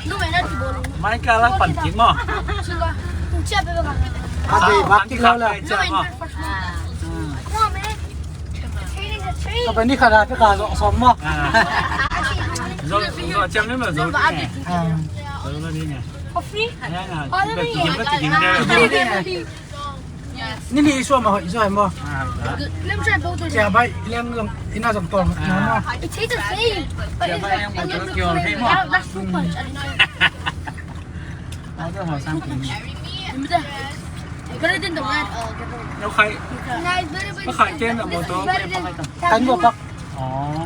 mai kala pan kik maw. A bei bak kik lo la. Ka pen ni khat a pek a zong sawm maw. Zong, zong ciam ni maw, zong ni. Zong ni. Ni ni i suam a hoih zaw hi maw. Cia bai leng zong ina zong tawng maw. It tastes the same, but it's a little bit flavor. That's too much. Better than the red. Nó khai, nó khai ken a mawtaw. Kan mawk pak.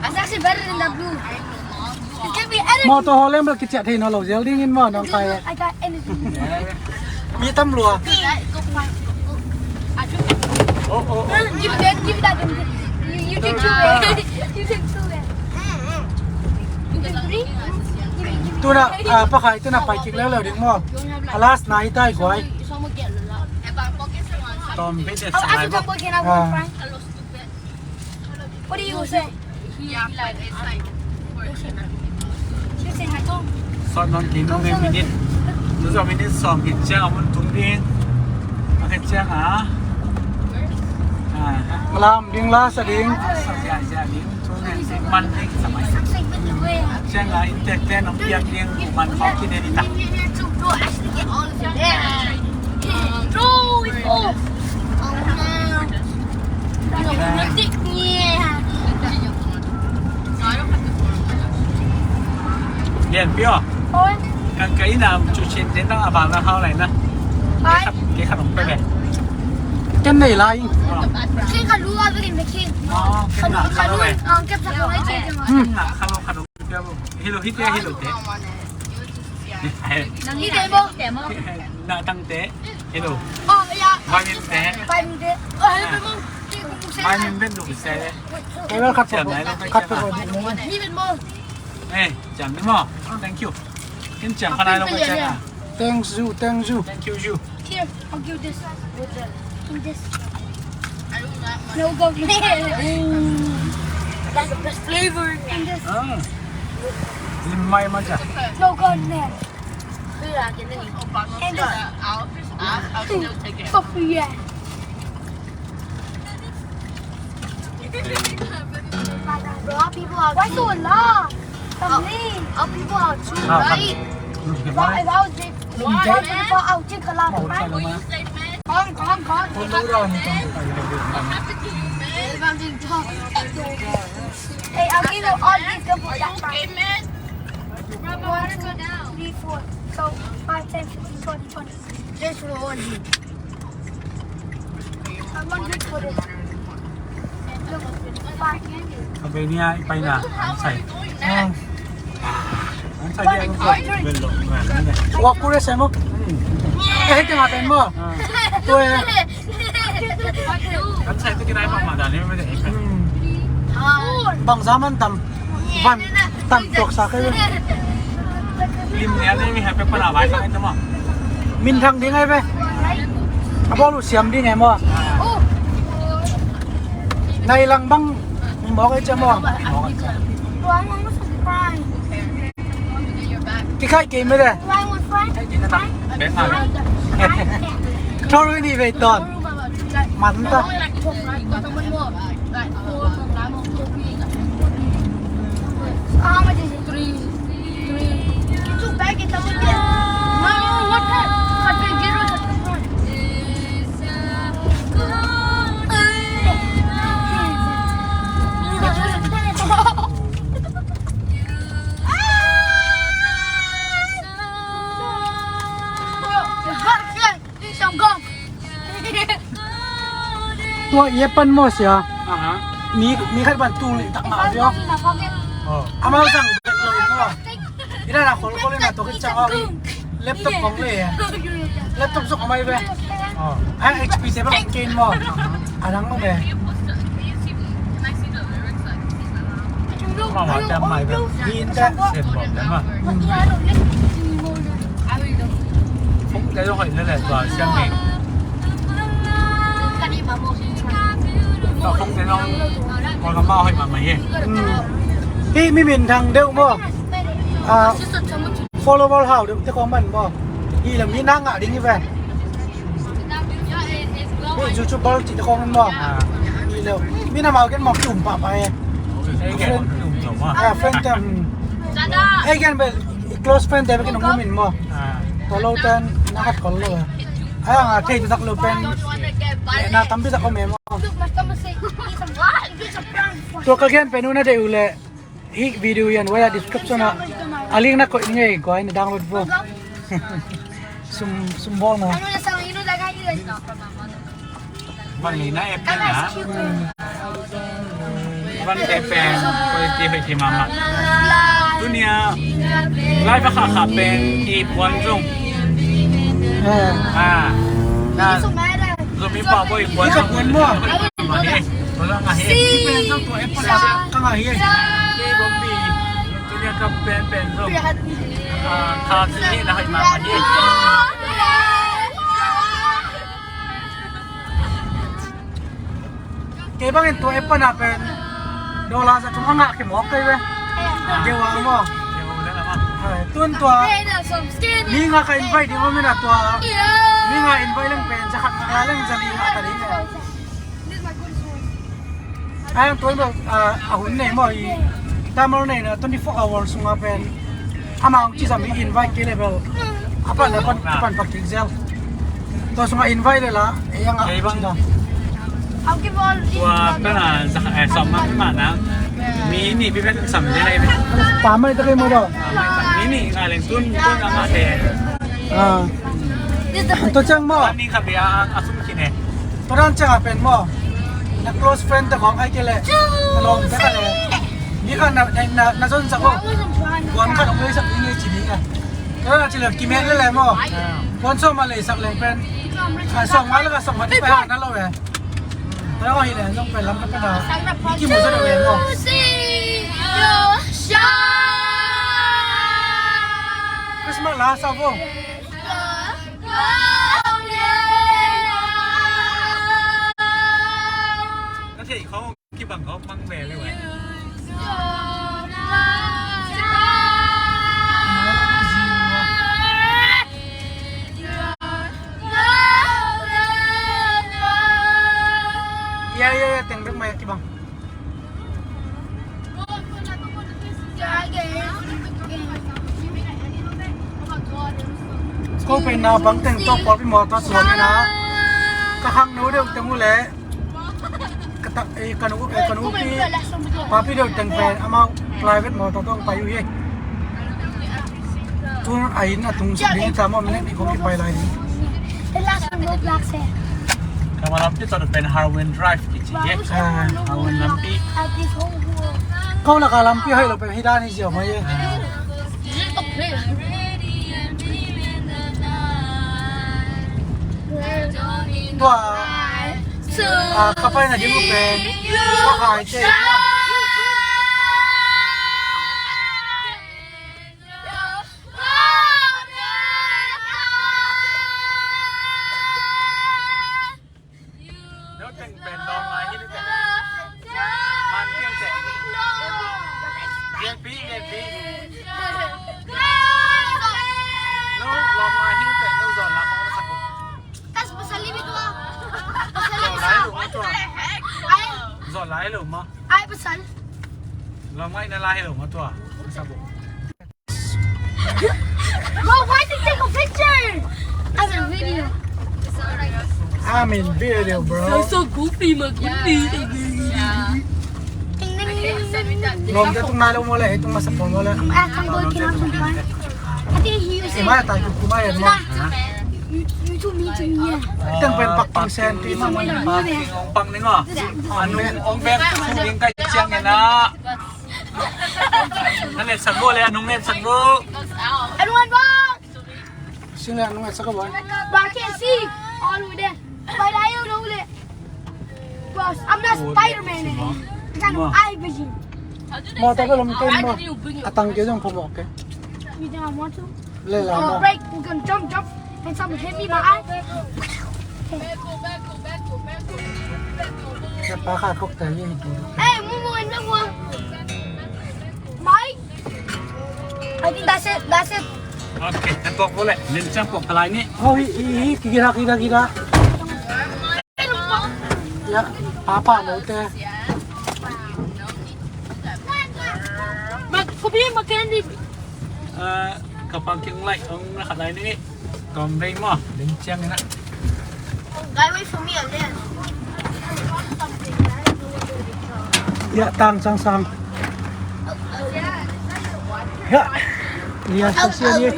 It's actually better than the blue. Mawtaw haw lem bel kiciah thei nawn lo zel dingin maw nong kai. I got anything. Mi tam lua. Oh, oh, oh. Give that, give that. You, you take two. You take two. You take three. Tuna, ah, pakhai tuna pai kik leuleu ding maw. A last na hi tai guai. Tom pe te. What do you say? Sawt nawn kei nung e minute. Tua zawh minute sawm khit ciang a mun tung ding. A khit ciang a. Lam ding la sa ding. Sa ziahziah ding. Thu ngen ding man ding sa mai. Ciang a inntek ten hong piak ding man khawng kine ding ta. Lian Pio. Kan ka ina cu chin den dang a bang na hau lai na. Ke khat hong pe ve. Ken nei lai. Ken khat lu a ve ken ve ken. Khat lu khat lu ang kep sa ko ai che. Khat lu khat lu. Hello, hite, hello te. Nang hite mo. Na tang te. Hello. Oh, ya. Vitamin te. Vitamin te. Oh, hello mo. Vitamin vet du se. Khat pe ko. Ni vet mo. Eh, ciam ni mo. Thank you. Ken ciam khanai lo ko ciam. Thank you, thank you. Thank you, you. Here, I'll give this. With the, in this. No government. Ooh. That's the best flavor. In this. Ah. Lim mai ma ca. No government. And this. Coffee, yeah. Why so long? Come in. Our people are too right. If I, if I was big, if I was big, I would drink a lot, right? Come, come, come. If I'm being tough. Hey, I'll give you all these double jackpots. One, two, three, four. So, five, ten, fifteen, twenty, twenty. Just for one. A bei nia i paina an sai. An sai dia. Wa kure sai mo. Eh, hei tengah pen mo. Tu eh. Kan sai tu kira bang mah dah ni. Bang zaman tam. Van tam tok sa kai. Lim nia ni mi happy pala bai sa itu mo. Min thang ding ai ve. A bawl uh siam ding ai mo. Nai lang bang mi mawk ai cia mo. Kikhaih kei mede. Thor ni vei ton. Man ta. Tua i pan maw sia. Mi, mi khat ban tu lih tak mah sia. Amau sang bek lo maw. Ina na khol khol ina to kit chang aw. Laptop kong le. Laptop sok amai be. Ai H P se ba kong ken maw. Anang maw be. Mama teng mai be. Din te. Sen bom te ma. Phone te zong hoih lel e tua siang e. Tua phone te zong tua lam ah hoih mahmah hi. Hih mi minthang deuh maw. Ah, follower hau deuh te khong man maw? Hi lo, mi na ngah ding hi ve. Mi YouTuber cih te khong man maw? Hi lo, mi na mau gen maw, ki um pahpah e. Ah, friend te, hmm. Ei gen bel, close friend te bel ki nong um in maw? Tua lo ten na khat kol lo e. Ai, a ngah thei taktak lo pen na tampi tak om e maw? Tua ka gen pen uh na deih uh leh, hih video hi a nuai-ah description ah a link na koih ning ei, guai na download vo. Sum, sum bawl na. Bang hi na app na. Bang te pen quality hoih thei mahmah. Tuni a live a khahkhah pen i puan zong. Ah. Zomi pa boy kuan sa kuan mo. Mani. Wala nga hi. Pen sa tua e pa sa ka nga hi. Ke bombi. Tunia ka pen pen rom. Ah, ka si hi na hai ma mani. Kei bangin tua e pa na pen dollar za thum a ngah kei mawk kei ve. Kei wa mo. Tun tua mi nga ka invite ding om ina tua. Mi nga invite leng pen za khat nga leng za li nga ta ding. Ai ang tua a hun nei maw i tamal nei na twenty four hours sunga pen. Amau ci zami invite kei level. Apan apan apan pakik zel. Tua sunga invite lela. Ei ang a ci da. Tua kana za eh som ma ma na. Mi ni bi pen sam de lai. Pa mai ta kei mo do. Mi ni nga leng tun tun nga ma te. Ah. Tua ciang maw. Ni kha bia a sum kine. Tua dan ciang a pen maw. Na close friend te khong ai kei le. Na lawm te kha le. Ni kha na na na zon sa ko. Kuan kha ong lei sak ni ci ni ka. Tua dan ci le kimen le le maw. Kuan sawm ma lei sak leng pen. Ai sawm ma le ka sawm ma ti pa na lo e. Tua ko hi le zong pen lam ka pen a. Ki mu sa le maw. Christmas la sa ko. Ka thei khong kibang khong mang ve le ve. Ya ya ya, teng bek mai kibang. Ko pen na bang teng tawh pawlpi mawtaw suang ina ka khangno deuh teng uh leh ka ta eh ka nu eh ka nupi papi deuh teng pen amau private mawtaw tawh pai uh hi. Tun a inn a tung suk ding ta maw, minute nih kong kipai lai ding. Kama lampi tawh pen Harwin Drive kici hi. Ah. Harwin lampi. Ko laka lampi hai lo pen hi dan hi ziau mai e. Tua a ka pai na ding uh pen tua hai te. Zon lai lo ma. Ai pasal. Lam ngai na lai lo ma tua. Sa bu. Bro, why did you take a picture? I'm in video. I'm in video, bro. So, so goofy, my goofy. Nom ta tung nai lo mo le, tung masa pon mo le. Ah, kang boy kina tung pan. I think he was saying. Eh, mai ta ku mai mo. You, you too mean to me, yeah. Tang pen pak pang sen ti ma mo. Pak ning ong pak ning o. Anung ong bek su ning kai chiang na. Nang et sak bo le, anung et sak bo. Anung et bo. Sing le, anung et sak bo. Ba ke si. All with it. Ba da yo lo le. Boss, I'm not Spider-Man, eh. I got no eye vision. Mo ta ko lom ten mo. Atang ke jong pho mo ke. You think I want to? Le la mo. Break, we can jump, jump, and someone hit me in my eye. Sa pa kha kok ta ye hi tu. Hey, Mumu and Mumu. Mike. I think that's it, that's it. Okay, and walk, walk. Then jump, walk, line it. Oh, hi, hi, hi, kira, kira, kira. Ya, papa, mau te. Mag, kubi, mag-, candy. Ah, kapag yung light, ang naka-line it. Kong rei maw, ling ciang ina. Guy, wait for me, Alian. Ya, tang sang sang. Ya. Lia sa sia ye.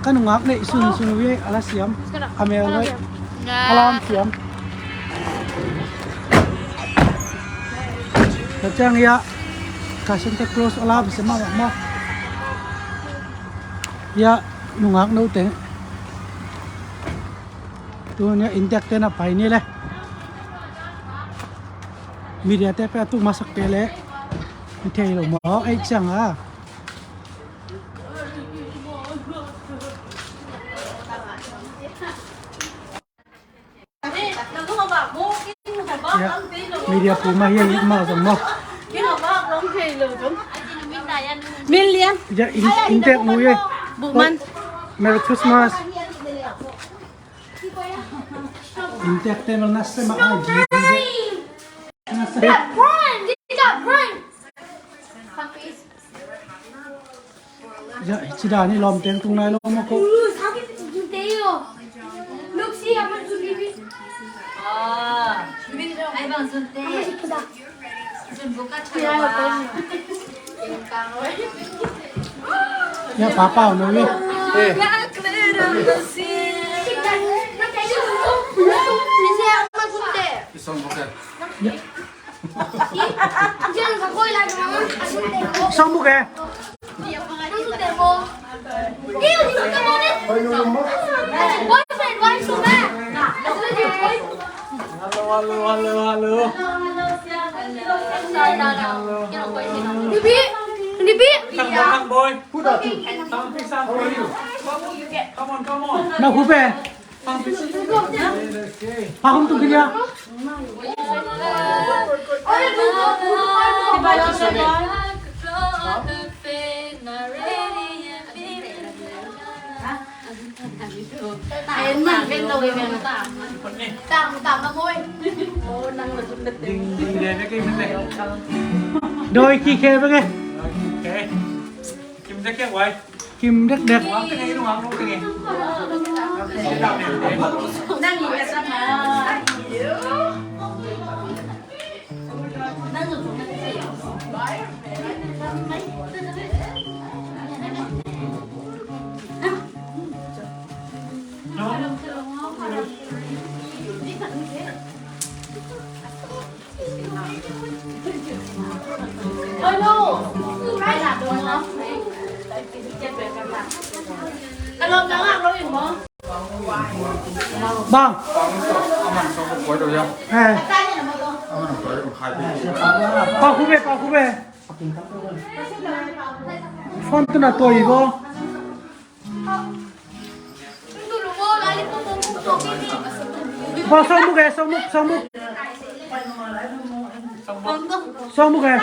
Ka nungak nei sun sun ye, a la siam. A mel noi. A lam siam. Ka ciang ya. Ka Santa Claus a la bi sa ma ma. Ya, nungak no te. Tuni a inntek te na pai ni le. Media te pe a tu masak pe le. Mi thei lo maw, ei ciang a. Ya, media pu mah hian i mah zong maw. Million. Ya, in, inntek nu ye. Buhman. Merry Christmas. Inntek te mang na se mak ai. Got Brian! They got Brian! Ya, ci dan i lawm teng tung nai lo maw ko. Look, see, I'm gonna do this. Ah, ai bang sun te. Sun buka chawa. Ya, papa, no, no. Eh. Isang buka. Ya. Sawm buk e. Hello, hello, hello, hello. Come on, come on. Come on, come on. Na hupe. Pahom tu kini a. Doi ki khe bek e. Kim dekdek. Bang. Eh. Pa khu be, pa khu be. Phone tu na toi bo. Ba, sawm buk e, sawm buk, sawm buk. Sawm buk e.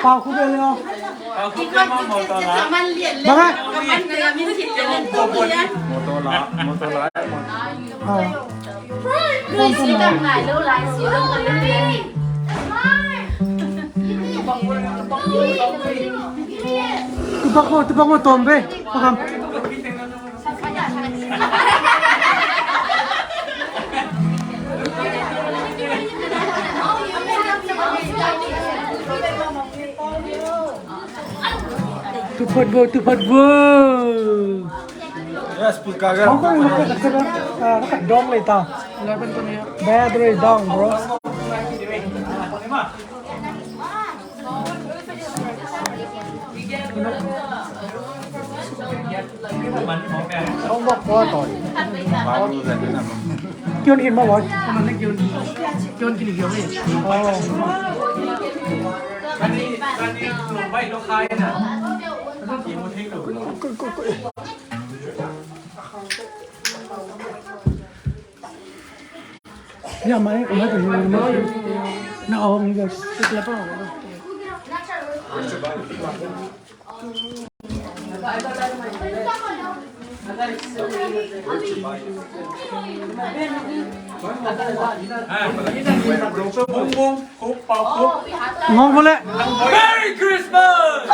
Pau khu be le aw. Bang a. Motor la, motor la. Ah. Tupak mo, tupak mo, tombe. Pakam. Tuphat bo, tuphat bo. Yes, put kagak. How come you look at the, uh, look at dong later? Battery down, bro. Kion khin mah boi. Oh. Ya, mai, mai, mai, mai. Na ong, guys. Bung, bung, kuk, pau, kuk. Ngong ko le. Merry Christmas!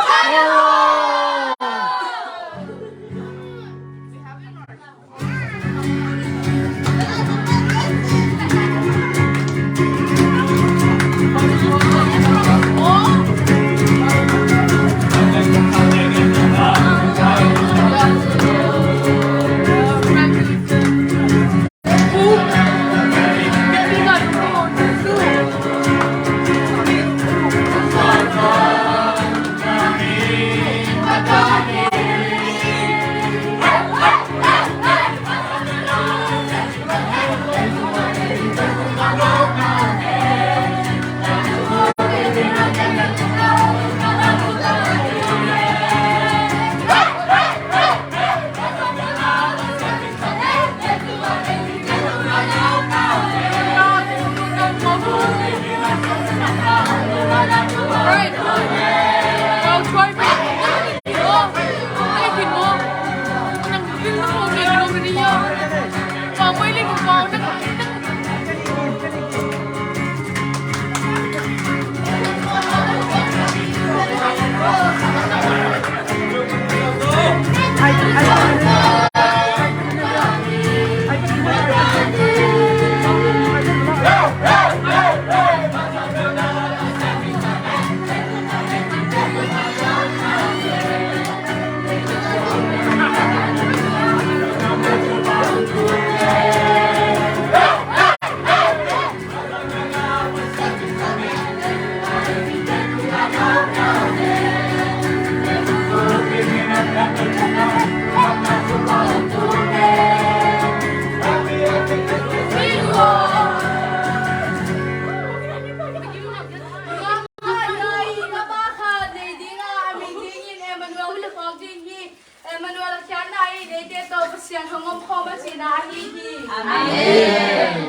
Emmanuel a khiatna i neite tawh Pasian hong om khawm a cihna ahi hi. Amen.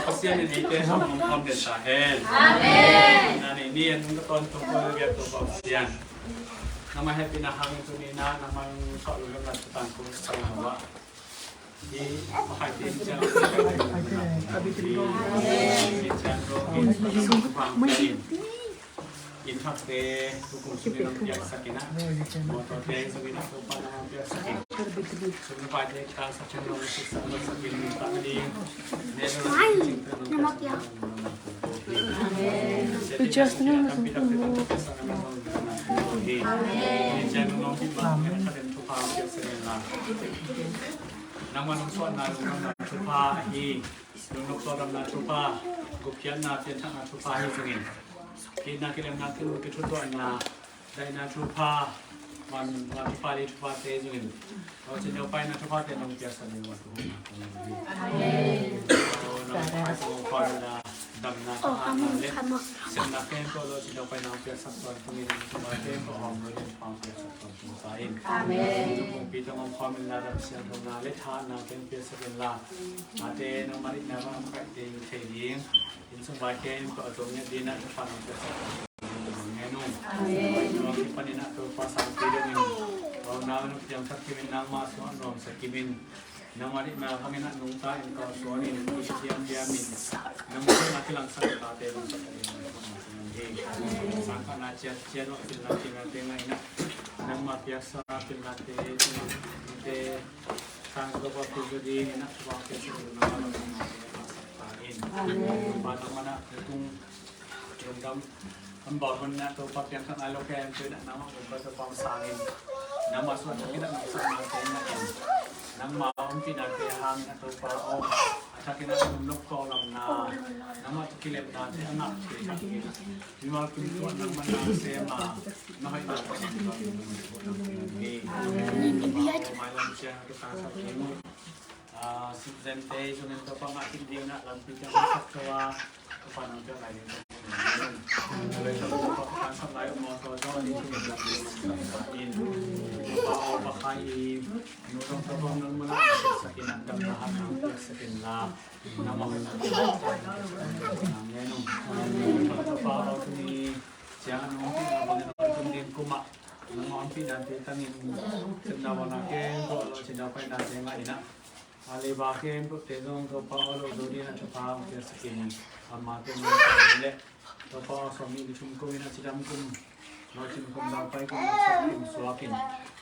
Pasian in neite hong om khawm den ta hen. Amen. Na nei ni a nung ka tawntung ko na biak Topa Pasian. Nangmah hehpihna hangin tuni-in nangmah hong suah lungdamna thu tangko sa ing a. Inn thakte, tukum sungin hong piaksak in ah, mawtawte sungin ah, Topa nang hong piaksak in. Sum le paite ka sak in, hong siksak, hong sak in, min pang ding. Ne lo la sing te nong piaksak in. Amen. Nangmah nong suahna lungdamna thupha ahi, lungnop tawldamna thupha, gupkhiatna pianthakna thupha ahi zongin, kihna kilemna, thulu kithutuahna, daihna thupha, man, man thupha, lei thuphate zongin, Lawmcin Topa in a thuphate nong piaksak ding a, thuhumna kong nong hi. Amen. Nong pai kong pai na damna, thahatna le sepna khempeuh Lawmcin Topa in nong piaksak tuan tungin, thupha khempeuh hawm lo in, nong piaksak tuan tung ta in. Amen. Pumpi tawh om khawm in la, dam siangthona le thahatna khempeuh piaksak in la, ate nangmah deihna bang a kaihte in thei ding, inn sung vai khempeuh a tuam ngiat ding in a thupha nong piaksak tuan tung ngen ung. Amen. Nong kipan in a Topa sangpi dongin, nong nau nong piangthak kim in, nangmah sungah nuamsa kim in, nangmah deihna bangin a nungta in, kausuan in, kiciam diam in, nangmah deihna kilangsak tate nong sak ding in, nong sak ding in. Sangkahna ciatciat, pilna pilnate ngah in a, nangmah piaksa pilnate, pilnate, sang Topa pilna ding in a, Topa piaksa ding in, nangmah nong sak ta in. Amen. Topa nangmah na tung lungdam an bawl hun in a Topa piangthak nai lo khempeuh in a nangmah gumpa Topa hong sang in, nangmah suah thak in a nong saknate in a, nangmah ompihnate hang in a Topa aw, a thak in a nong nop kawk lamna, nangmah tawh kilemnate a ngah thei thak in a, mimal kim tungah nangmah na sem a, na hoihna tawh nang tawh nong nop hi. Mailam ciang a kisangsak ding uh. Ah, sipzente zongin Topa ngah kik ding in a lampi ciang hong sak to a, Topa nong piak lai ding Topa nong ngen. Topa hong sap lai uh mawtaw zong a ding Topa nong ngen. Topa aw, Pakai i nu zong Topa nong mun a piaksak in a, damna hatna piaksak in Nangmah hong pina bangin a tung ding kumah nangmah hong pina te tangin sepna wana kem ko lo cina paina te nga ina. A leiba kem ko te zong ko pa lo do dina te pa ke sakin ama te ma le Topa aw, sawmnih ni thum kum in a cidam kum, lawhcin kum, daupai kum, sak kum suak in,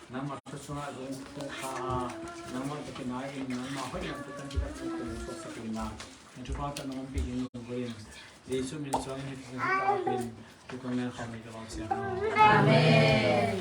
nangmah thusungah zong kong kha a, nangmah takin a in, nangmah hoih lam tutan kidak kum suaksak in la, na thupha tawh nang ompih ding lungkul in, Jesuh min suang in, thusung in, thupha in, thupha in, thupha in. Amen.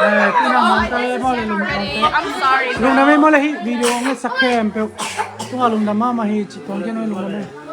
Eh, tu na man ta le mo le lum. I'm sorry. Lum na me mo le hi video nge sa kem pe. Tu ha lum na mama hi ci tong ke no lum na me.